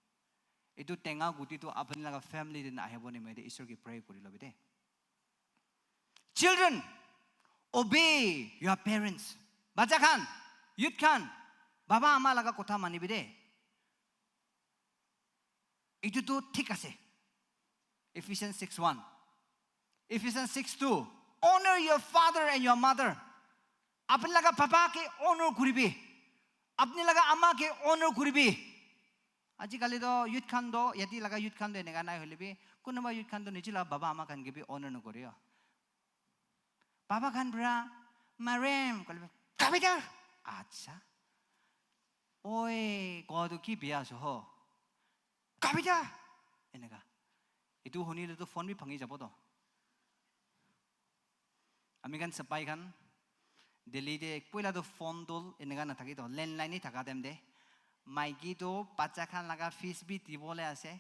Etu tenga guti tu apni laga family te na ahibo nimite Isor ke pray kuri lobi de. Children, obey your parents. Bacha khan, youth khan, baba ama laga kotha manibi de. Etu tu thik ase. Ephesians six one. Ephesians six two. "Honor your father and your mother." Apni laga papa ke honor kuribi. Apni laga ama ke honor kuribi. Ajikali to youth khan to, yate laga youth khan to eneka nai hoile bi, kunuba youth khan to niji laga baba ama khan ke bi honor nokore. Baba khan pra, "Marem," koile, "Kabita." Acha. "Oi, ko tu ki bia ase ho? Kabita." Eneka. Etu hunile tu phone bi bhangi jabo to. Ami khan sipai khan Delhi te poila tu phone tu eneka nathaki to, landline hi thaka time te. Maiki tu bacha khan laga fees bi dibole ase.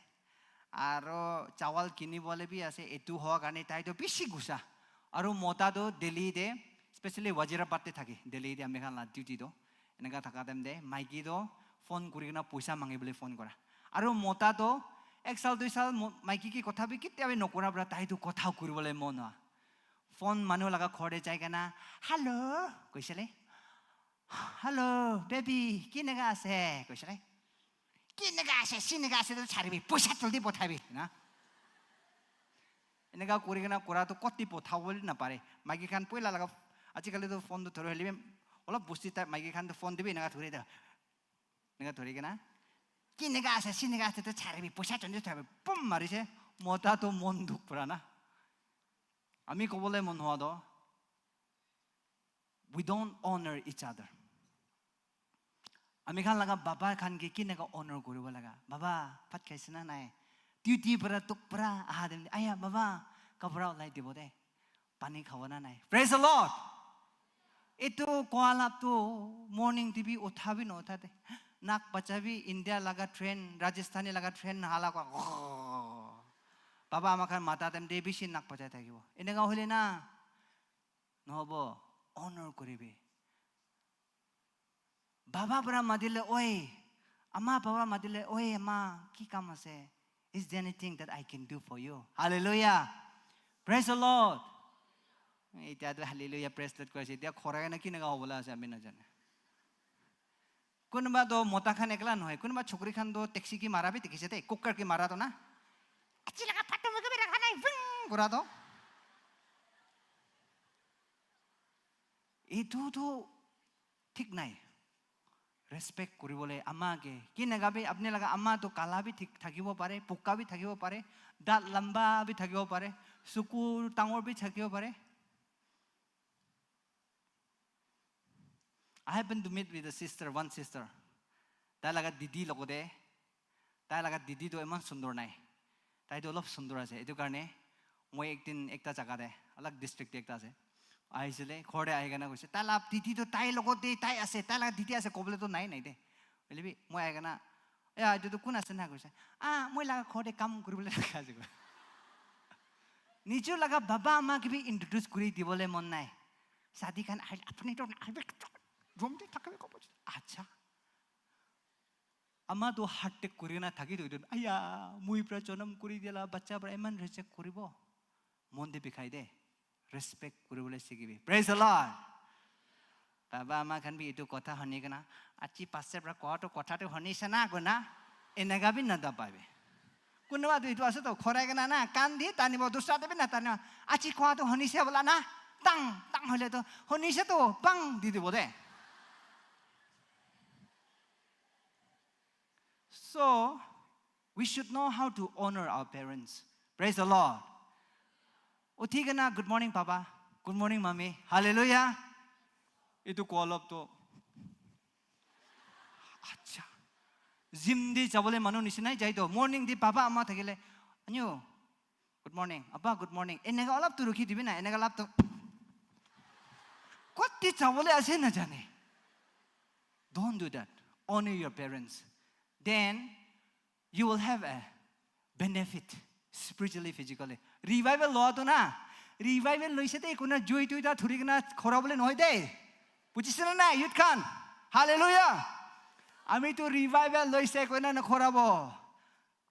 Aro chawal kinibole bi ase, etu hoa karne tai toh bishi gusa. Aro mota toh Delhi te, specially Wazirabad te thake, Delhi te ami khan la duty toh. Eneka thaka time te, maiki toh phone kuri kena poisa mangi bole phone kora. Aro mota toh ek sal, dui sal mo-, maiki ki kotha bi ketia bi nokora para tai toh kotha kuri bole mon hoa. Phone manu laga ghor te jai kena, "Hello," koise le. "Hello, baby, kineka ase?" koise le. "Kineka ase, sineka ase, to charibi, poisa jaldi pothaibi," na? Eneka kuri kena kora to koti potha bole na pare. Maiki khan poila laga, ajikali to phone to thori hoile bi, olop bosti type maiki khan to phone dibi eneka thori de. Eneka thori kena, "Kineka ase, sineka ase, to charibi, poisa jaldi thaibi," pum marise, mota to mon dukh pura na. Ami kobole mon hoa to, we don't honor each other. Ami khan laga baba khan ke kineka honor kuribo laga? "Baba, bhat khaise na nai?" Duty para tok para aha time te, "Aya, baba, kapra ulai dibo de. Pani khabo na nai?" Praise the Lord. Etu koa lab tu morning te bi utha bi na utha de. Nak bacha bi India laga train, Rajasthani laga train hala koa. Baba ama khan mata time te bishi nak bacha thakibo. Eneka hoile na nohobo, honor kuribi. Baba para matile, "Oi," ama baba matile, "Oi, ama, ki kam ase? Is there anything that I can do for you?" Hallelujah. Praise the Lord. Etia to hallelujah, praise the Lord koise. Etia khorai na kineka hobole ase, ami najane. Kunuba to mota khan ekla nohoi, kunuba chokri khan to taxi ki mara bi dikhise de, cooker ki mara to na. Achi laga phato muke bi rakha nai, ving kura to. Etu to thik nai. Respect kuribole ama ke. Kineka bi apni laga ama tu kala bi thik thakibo pare, puka bi thakibo pare, dat lamba bi thakibo pare, suku dangor bi thakibo pare. I happened to meet with a sister, one sister. Tai laga didi logote, tai laga didi tu iman sundor nai. Tai tu olop sundor ase. Etu karne moi ekdin ekta jaga te, alag district te ekta ase. Ahisile, ghor te ahi kena koise, "Tai la didi tu tai logote tai ase, tai laga didi ase," kobole tu nai, nai de. Hoile bi, moi ahi kena, "Ya, etu tu kun ase na?" koise. "Ah, moi laga ghor te kam kuribole rakha ase," koi. Nijor laga baba ama ke bi introduce kuri dibole mon nai. Shadi khan ahile, apni tu room te thaki kobo. Acha. Ama tu heart te kuri na thaki tu, "Aya, moi pra janam kuri dia la bacha pra iman reject kuribo." Mon te bikhai de. Respect kuribole sikibi. Praise the Lord. Baba ama khan bi etu kotha huni kena, "Achi pastor pra kowa tu kotha tu huni se na," koi na, eneka bi na dabai be. Kunuba tu etu ase to, khorai kena na, kan di tanibo, dusra te bi na tanibo. "Achi kowa tu huni se bola na," tang, tang hoile to, "Huni se to," bang di dibo de. So, we should know how to honor our parents. Praise the Lord. Uthi kena, "Good morning, Papa. Good morning, Mommy." Hallelujah. Etu kowa olop to. Acha. Gym te jabole manu nisina jai to. Morning te baba ama thakile, "Anyu, good morning. Appa, good morning." Eneka olop to rukhi dibi na, eneka olop to. Kot te jabole ase na jane. Don't do that. Honor your parents. Then you will have a benefit spiritually, physically. Revival loa tu na, revival loise de koina jui tui ta thuri kena khora bole nohoi de. Bujhise na nai, youth khan? Hallelujah. Ami tu revival loise koina na khora bo.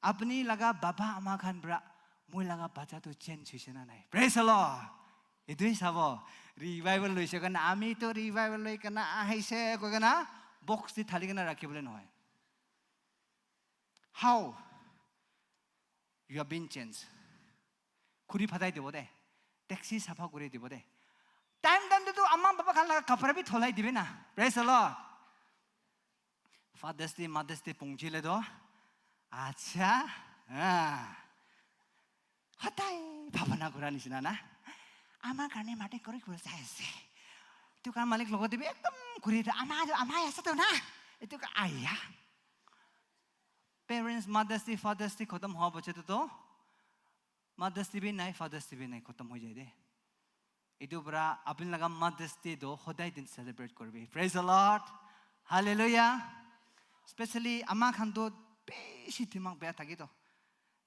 Apni laga baba ama khan pra, "Moi laga bacha tu change hoise na nai?" Praise the Lord. Etu hi sabo. Revival loise koina, "Ami tu revival loi kena ahise," koi kena box te thali kena rakhi bole nohoi. How you have been changed? Khuri phatai dibo de. Taxi sapha kuri dibo de. Time time te tu ama baba khan laga kapra bi dholai dibe na. Praise the Lord. Father's Day, Mother's Day pungchile to. Acha. Ah. Hodai bhabana kura nisina na. Ama karne mati kuri kuri jai ase. Etu kam malik logote bi ekdom kuri ta. Ama, ama ase to na. Etu ka aya. Parents, Mother's Day, Father's Day khotom hoa pichete to Mother's Day bi nai, Father's Day bi nai, khotom hoi jai de. Etu para apni laga Mother's Day to hodai din celebrate koribi. Praise the Lord. Hallelujah. Especially ama khan to bishi dimag beya thake to.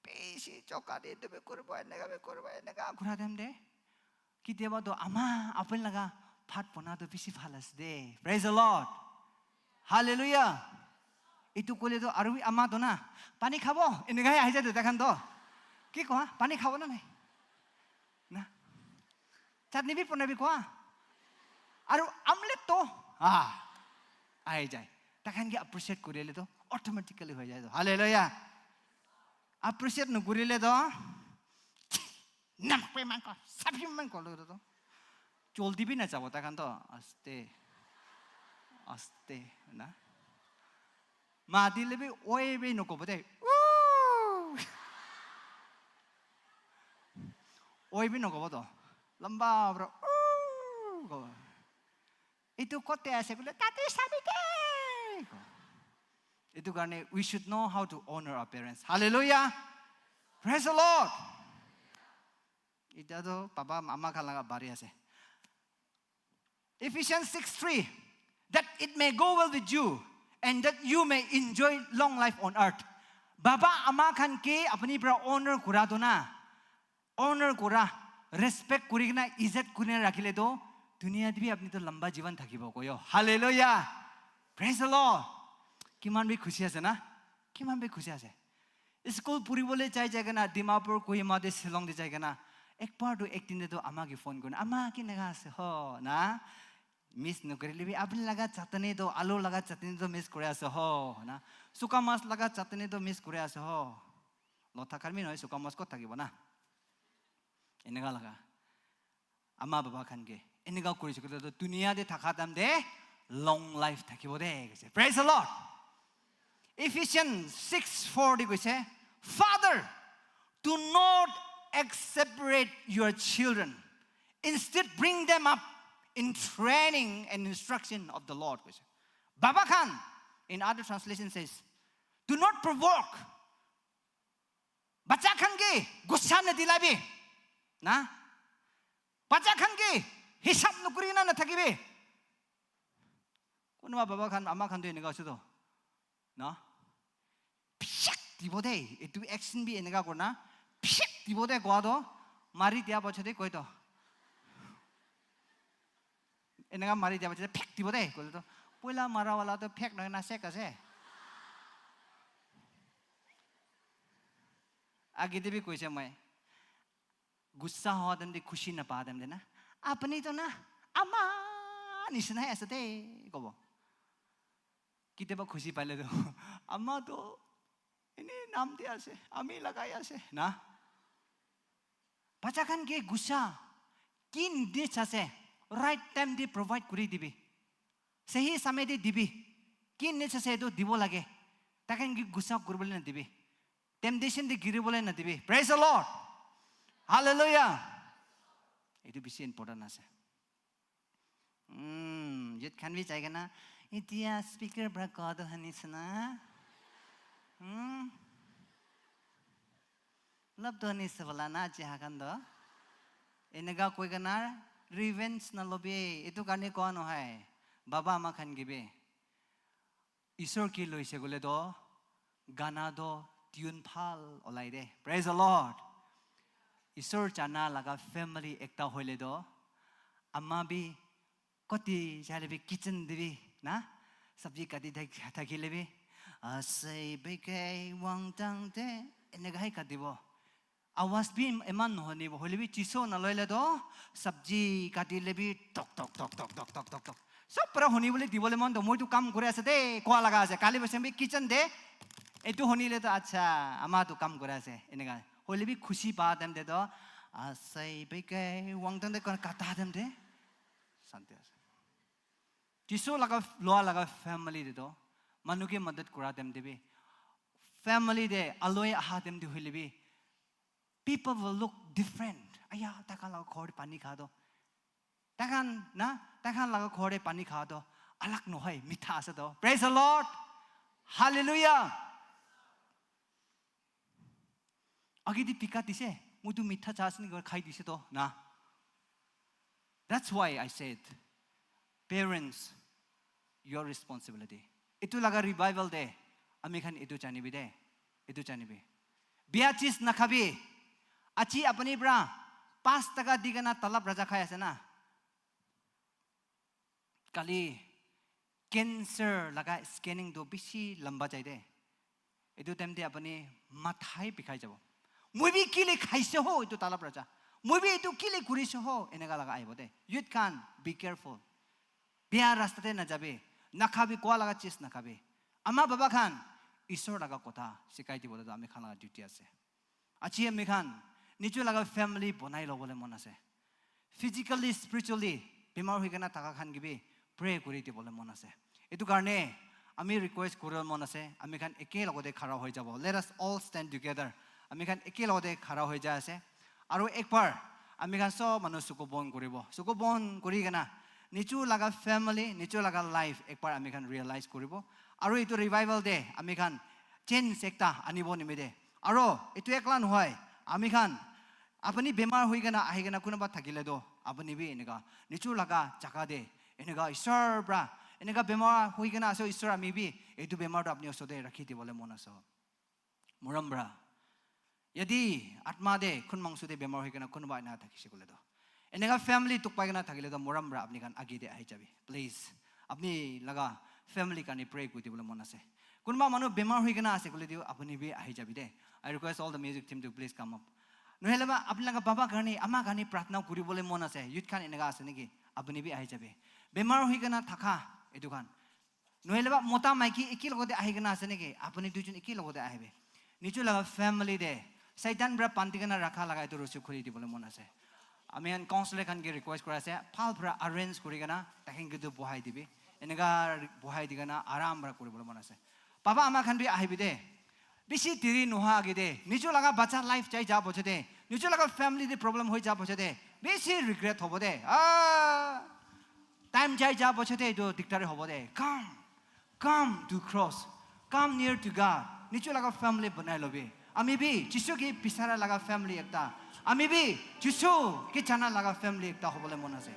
Bishi choka de etu bi koribo, eneka bi koribo, eneka kura time de. Ketiaba to ama apni laga bhat bona to bishi bhal ase de. Praise the Lord. Hallelujah. Etu koile to aru bi ama to na, "Pani khabo?" Eneka hi ahi jai to takhan to. "Ki kowa? Pani khabo na nai?" Na. "Chutney bi bonabi kowa? Aru omelette to?" Ah. Ahi jai. Takhan ke appreciate kurile to automatically hoi jai to. Hallelujah. Appreciate nokurile to, "Namak pe mangko, sapi mangko," lo to. Joldi bi na jabo takhan to, aste, aste, na. Mati le bi oi bi nokobo de. Woo! Oi bi nokobo to. Lamba bro. Woo! Kobo. "Etu kote ase?" koile, "Tate sabi de." Ko. Etu karne, we should know how to honor our parents. Hallelujah. Praise the Lord. Eta to baba mama khan laga bari ase. Ephesians six three, "That it may go well with you and that you may enjoy long life on earth." Baba ama khan ke apni para honor kura to na, honor kura, respect kuri kena, izat kuri kena rakhile to, duniya te bi apni to lamba jiban thakibo koyo. Hallelujah. Praise the Lord. Kiman bi khushi ase na? Kiman bi khushi ase? School puribole jai jai kena, Dimapur, Kohima te, Shillong te jai kena, ek bar to ek din te to ama ke phone kuri, "Ama, kineka ase ho?" na? Miss nokurile bi apni laga chutney to, alu laga chutney to miss kuri ase ho, na? Suka mas laga chutney to miss kuri ase ho. Lotha khan bi nohoi, suka mas kot thakibo na? Eneka laga. Ama baba khan ke eneka kuri shakile to duniya te thaka time te long life থাকিব দেই কৈছে। Praise the Lord. Ephesians six four দি কৈছে, "Father, do not separate your children. Instead, bring them up in training and instruction of the Lord," কৈছে। বাবা খান, in other translation says, "Do not provoke." Bacha khan ke gussa na dilabi. Na? Bacha khan ke hisab nukuri na nathakibi. Kunba baba khan, ama khan tu eneka ase to. Na? Phik dibo de, etu action bi eneka korna. Phik dibo de koa to. Mari dia pachate koi to. Eneka mari dia pachate phik dibo de, koile to. Poila mara wala to phik nohoi na sek ase. Agete bi koise moi. Gussa hoa time te khushi napa time te na. Apni to na. Ama nisina ase de, kobo. Kitiaba khushi paile to. Ama to ene naam te ase, ami lagai ase, na? Bacha khan ke gussa, ki needs ase, right time te provide kuri dibi. Sahi samay te dibi. Ki needs ase etu dibo lage. Takhan ke gussa kuribole na dibi. Temptation te giribole na dibi. Praise the Lord. Hallelujah. Etu bishi important ase. Hmm, youth khan bi jai kena, "Etia speaker pra koa to hanisna." Hmm. Lab to hanise bola na, aji hakan to. Eneka koi kena revenge na lobi, etu karne koa nohoi. Baba ama khan ke bi. Isor ki loise koile to, gana to tune bhal olai de. Praise the Lord. Isor jana laga family ekta hoile to, ama bi koti jale bi kitchen te bi, na? Sabji kati thak-, thakile bi, "Asai beke wangtang te," eneka hai katibo. Awas bi eman nohonibo, hoile bi Jisu naloile to, sabji katile bi tok, tok, tok. Sob para honibole dibole mon to, moi tu kam kuri ase de, koa laga ase. Kali bosem bi kitchen te, etu honile to, "Acha, ama tu kam kuri ase," eneka. Hoile bi khushi pa time te to, "Asai beke wangtang te," kon kata time te, santi ase. Jisu laga, loa laga family te to, manu ke madad kura time te bi, family te aloi aha time te hoile bi, people will look different. Aya, takhan laga ghor te pani kha to. Takhan na, takhan laga ghor te pani kha to. Alag nohoi, mitha ase to. Praise the Lord. Hallelujah. Agi di pika dise, mutu mitha cha ase ni khai dise to, na. That's why I said, parents, your responsibility. Etu laga revival te, ami khan etu janibi de, etu janibi. Bia cheez nakhabi. Aji apni pra pas taka di kena talab raja khai ase na. Kali cancer laga scanning tu bishi lamba jai de. Etu time te apni mathai bikhai jabo. Moi bi kile khaise ho etu talab raja. Moi bi etu kile kurise ho eneka laga ahibo de. Youth khan, be careful. Bia rasta te najabi. Nakhabi, koa laga cheez nakhabi. Ama baba khan, Isor laga kotha sikai dibole to ami khan laga duty ase. Aji ami khan, nijor laga family bonai lobole mon ase. Physically, spiritually, bimar hoi kena thaka khan ke bi pray kuri dibole mon ase. Etu karne, ami request kuribole mon ase, ami khan eke logote khara hoi jabo. Let us all stand together. Ami khan eke logote khara hoi jai ase. Aru ekbar, ami khan sob manu suku bon kuribo. Suku bon kuri kena, nijor laga family, nijor laga life, ekbar ami khan realize kuribo. Aru etu revival te, ami khan change ekta anibo nimite. Aru etu ekla nohoi, ami khan apni bemar hoi kena ahi kena kunuba thakile to, apni bi eneka nijor laga jaga te eneka Isor pra eneka bemar hoi kena ase, Isor ami bi etu bemar to apni osor te rakhi dibole mon ase. Morom pra. Yadi atma te, khun mangso te bemar hoi kena kunuba ena thakise koile to, eneka family dukh pai kena thakile to, morom pra apni khan age te ahi jabi. Please. Apni laga family karne pray kuri dibole mon ase. Kunuba manu bemar hoi kena ase koile to apni bi ahi jabi de. I request all the music team to please come up. Nohole ba apni laga baba karne, ama karne pratna kuribole mon ase. Youth khan eneka ase neki? Apni bi ahi jabi. Bemar hoi kena thaka, etu khan. Nohole ba mota maiki eke logote ahi kena ase neki? Apni duijon eke logote ahibi. Nijor laga family te Satan pra bandi kena rakha laga etu rosi khuli dibole mon ase. Ami khan counselor khan ke request kura ase, bhal pra arrange kuri kena takhan ke tu bohai dibi. Eneka bohai di kena aram para kuribole mon ase. Baba ama khan bi ahibi de. Bishi deri nohoa age de, nijor laga bacha life jai ja boche de, nijor laga family de problem hoi ja boche de, bishi regret hobo de. Ah, time jai ja boche de, etu dikdari hobo de. Come, come to cross, come near to God. Nijor laga family banai lobi. Ami bi Jisu ke bisara laga family ekta. Ami bi Jisu ke jana laga family ekta hobole mon ase.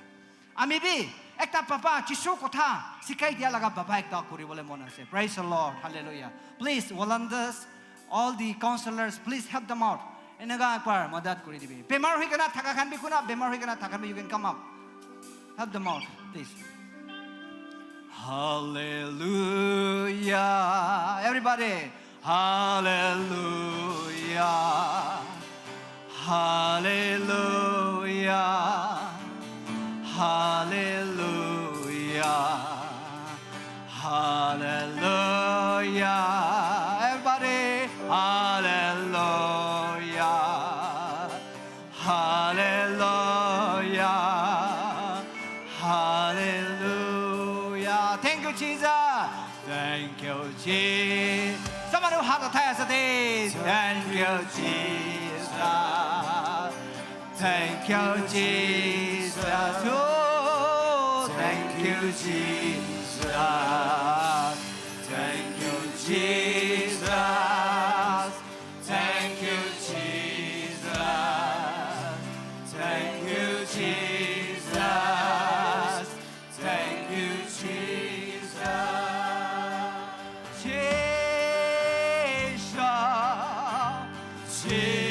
Ami bi ekta baba Jisu kotha sikai dia laga baba ekta kuribole mon ase. Praise the Lord. Hallelujah. Please, volunteers, all the counselors, please help them out. Eneka ekbar madat kuri dibi. Bemar hoi kena thaka khan bi, kuna bemar hoi kena thaka khan bi, you can come up. Help them out, please. Hallelujah. Everybody. Hallelujah. Hallelujah. Hallelujah. Hallelujah. Everybody. Hallelujah. Hallelujah. Hallelujah. Thank you, Jesus. Thank you, Jesus. Somebody hat uthai ase de. Thank you, Jesus. Thank you, Jesus. Oh, thank you, Jesus. Thank you, Jesus. Thank you, Jesus. Thank you, Jesus. Thank you, Jesus. Jesus. Jesus.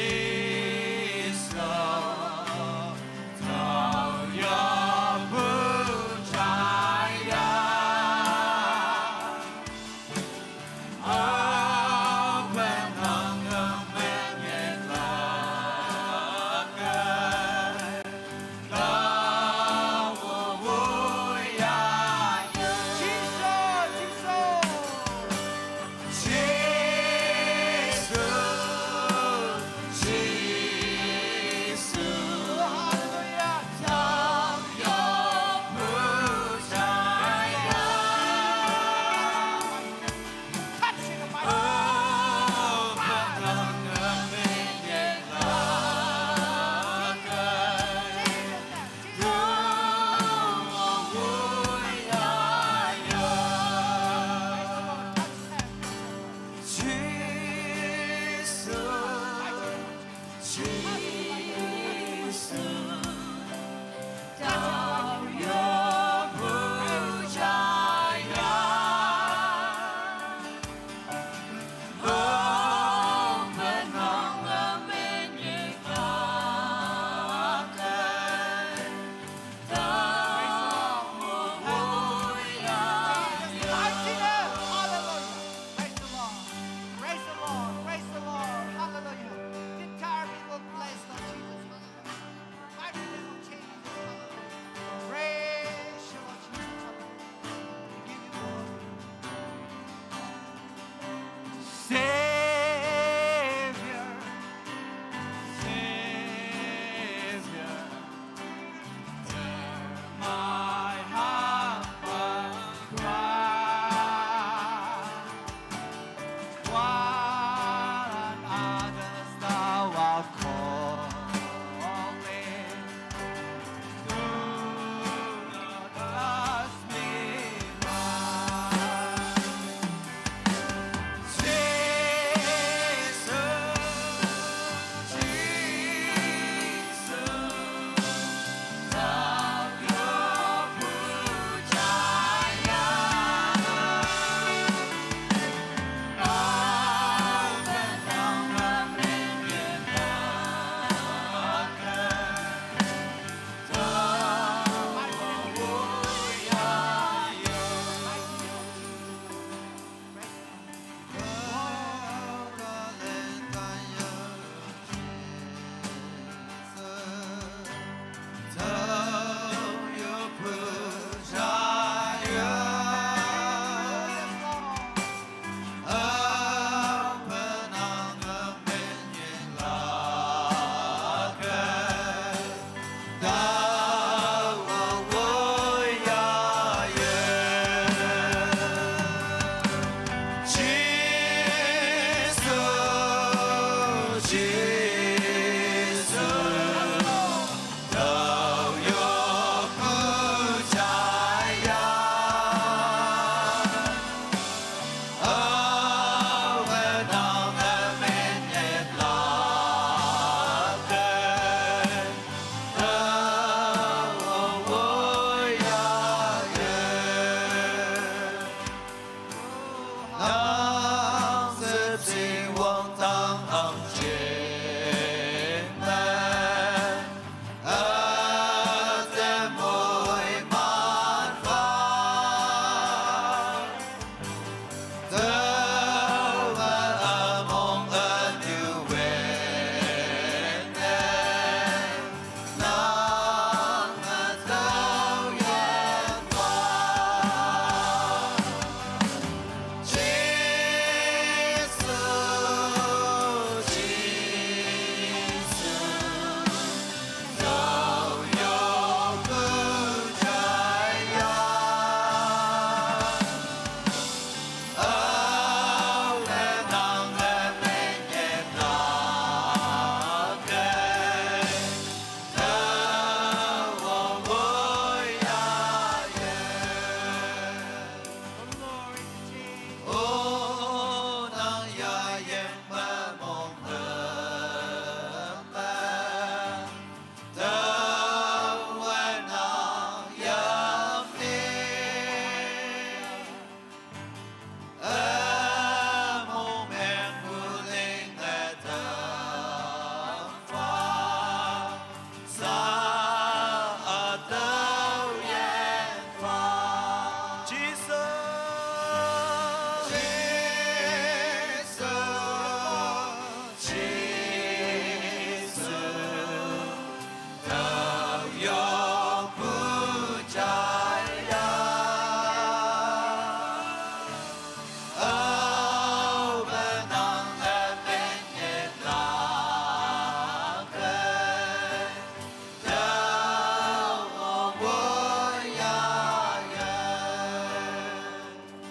Ang sepsi wang tang ang jin man, a te mui man fa, te wa a mong a nu we ne, nang a tau yan fa.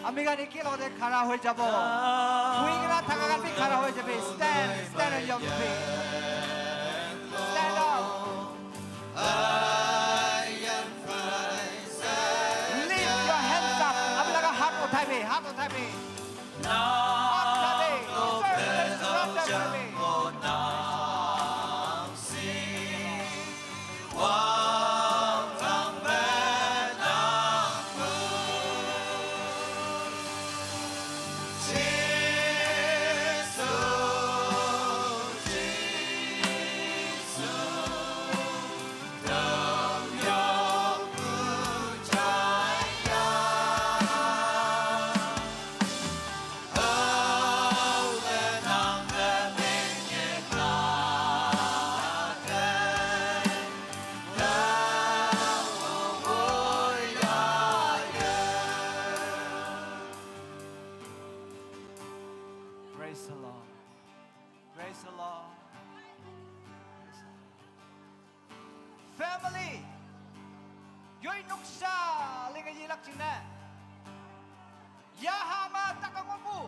Amiga, nikilo de khara hoi jabo. Hui kena thaka khan bi khara hoi jabi. Stand, stand on your feet. Stand up. Lift your hands up. Apni laga hath uthaibi, hath uthaibi. Hath uthaibi. Serve the Lord, serve the Lord. Praise the Lord. Praise the Lord. Praise the Lord. Family. Yoi nuksa linga yilak jingne. Yaha ma taka ngoku.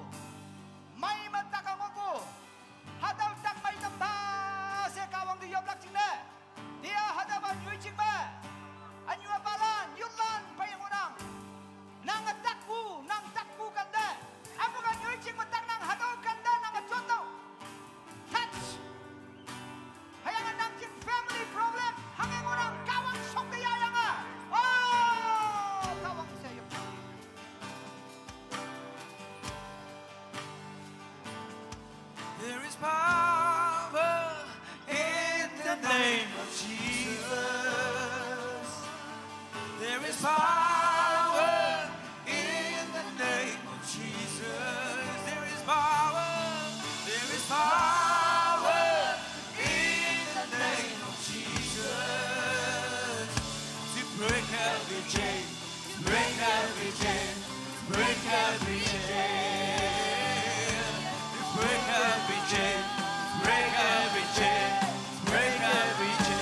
Mai ma taka ngoku. Hatüo tak mai tam ba she Kahwang te yoplak jingne. Tia hatüopa nyoi jing me. Anyu apalan, youthlan, pei ngohnang. Nang takpu, nang takpu kante. Apu ka nyoi jing me tak nang hatüo kante nang jot tüoh. Touch. Hüyange nang jing family problem, hange ngohnang Kahwang shok te yayange. Oh, Kahwang she yop. There is power in the name of Jesus. There is power in the name of Jesus. There is power. There is power in the name of Jesus. To break every chain. Break every chain, break every chain, break every chain, break every chain, break every chain.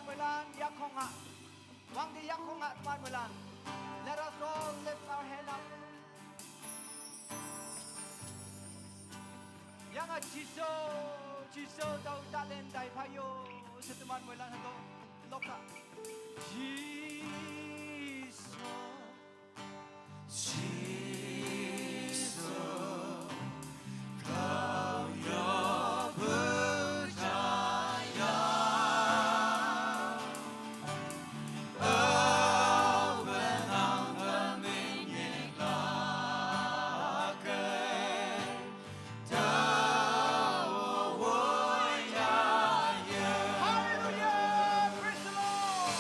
Mulan, yakhonga. Wangdi yakhonga teman mulan. Let us all lift our hand up. Yanga Jisu, Jisu tao talent dai phayo, se teman mulan hado. Lokha. Jisu. Hallelujah! Praise the Lord!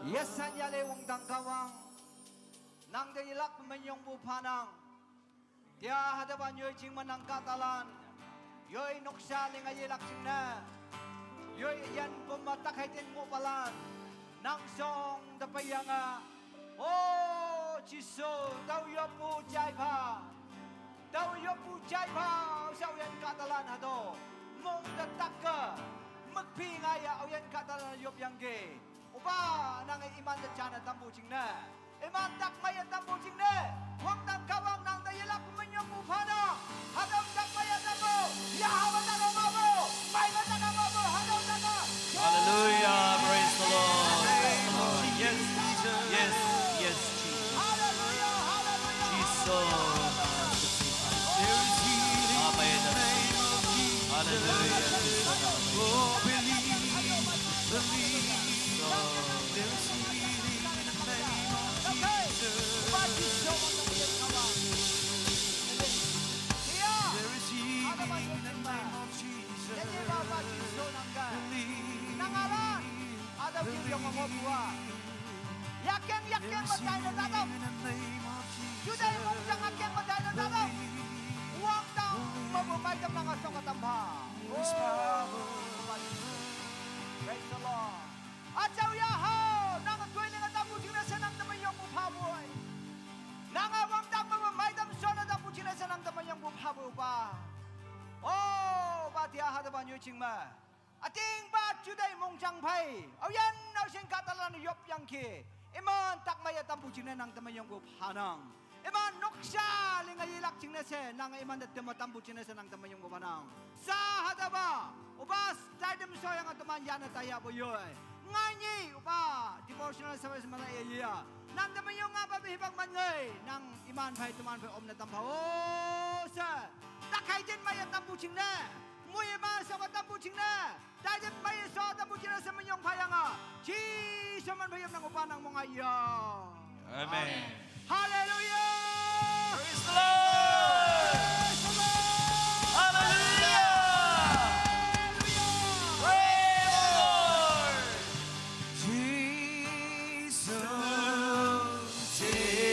Yes, sanyale wong tangkawang. Nang de ilak menyong bu panang. Tia hada ba nyoi jing manang katalan. Yoi noksa linga ilak jingne. Yoi yan pematak hai tin ngo palan. Nang song de payanga. Oh, Jisu, tao yopu jai pha. Tao yopu jai pha, sa uyan katalan hado. Mong de tak ke. Mekpi ngaya uyan katalan yop yangge. Opa, nang iman de jana tampu jingne. Iman tak maya tampu jingne. Wang tangkawang nang de ilak menyong bu panang. Hadau tak maya tampu. Ya, hawa tak mabu. Mai ma tak mabu. Hadau tak ma. Hallelujah. Praise the Lord. Yes, Jesus. Yes, yes, Jesus. Hallelujah, hallelujah, Jesus. Hallelujah. There is healing in the name of Jesus. Hallelujah. Oh, believe, believe. There is healing in the name of Jesus. There is healing in the name of Jesus. Believe, believe. Ada video ngomong gua. Yakin, yakin, matai na tatap. Juda yang mau jangan yakin, matai na tatap. Uang tang, mau bermain tang nang asong ka tamba. Oh, praise the Lord. Achau ya ho, nang tuai ling atam bu jingne se nang teman yong bu pha bui. Nang awang tang mau bermain tang son atam bu jingne se nang teman yong bu pha bui ba. Oh, ba tia hada ba nyu jing ma. Ating ba judai mong jang phai. Au yan, au sing katalan yop yang ki. Iman tak maya tampu jingne nang teman yong bu panang. Iman noksa linga ilak jingne se nang iman de tema tampu jingne se nang teman yong bu panang. Sa hada ba. Opa, stadium so yang teman yana taya bo yoi. Ngai ni, opa, devotional service mana ya ya. Nang teman yong apa be hibak man ngai. Nang iman phai teman phai om na tam pha. Oh, sa. Tak hai jin maya tampu jingne. Mui ma so ka tampu jingne. Dai jin maya so tampu jingne se menyong phayang a. Jisu man phayam nang opa nang mong a ya. Amen. Hallelujah. Praise the Lord. Praise the Lord. Hallelujah. Praise the Lord. Jesus, Jesus.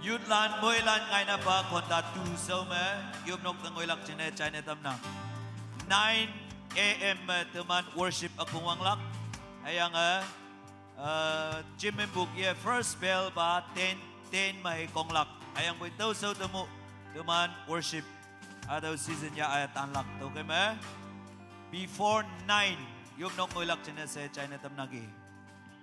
Youthlan, moilan ngainapa khonta tu sou me, yupnok te ngoilak jingne jaine tamnang. Nine A M me teman worship ükongwanglak. Hüyange, uh, Chimmenbuk ye first bell pa ten, ten me konglak. Hüyangpoi tüo sou temu, teman worship. Hatüo season ya aya tanlak tüokhei me. Before nine, yupnok ngoilak jingne she jaine tamnangki.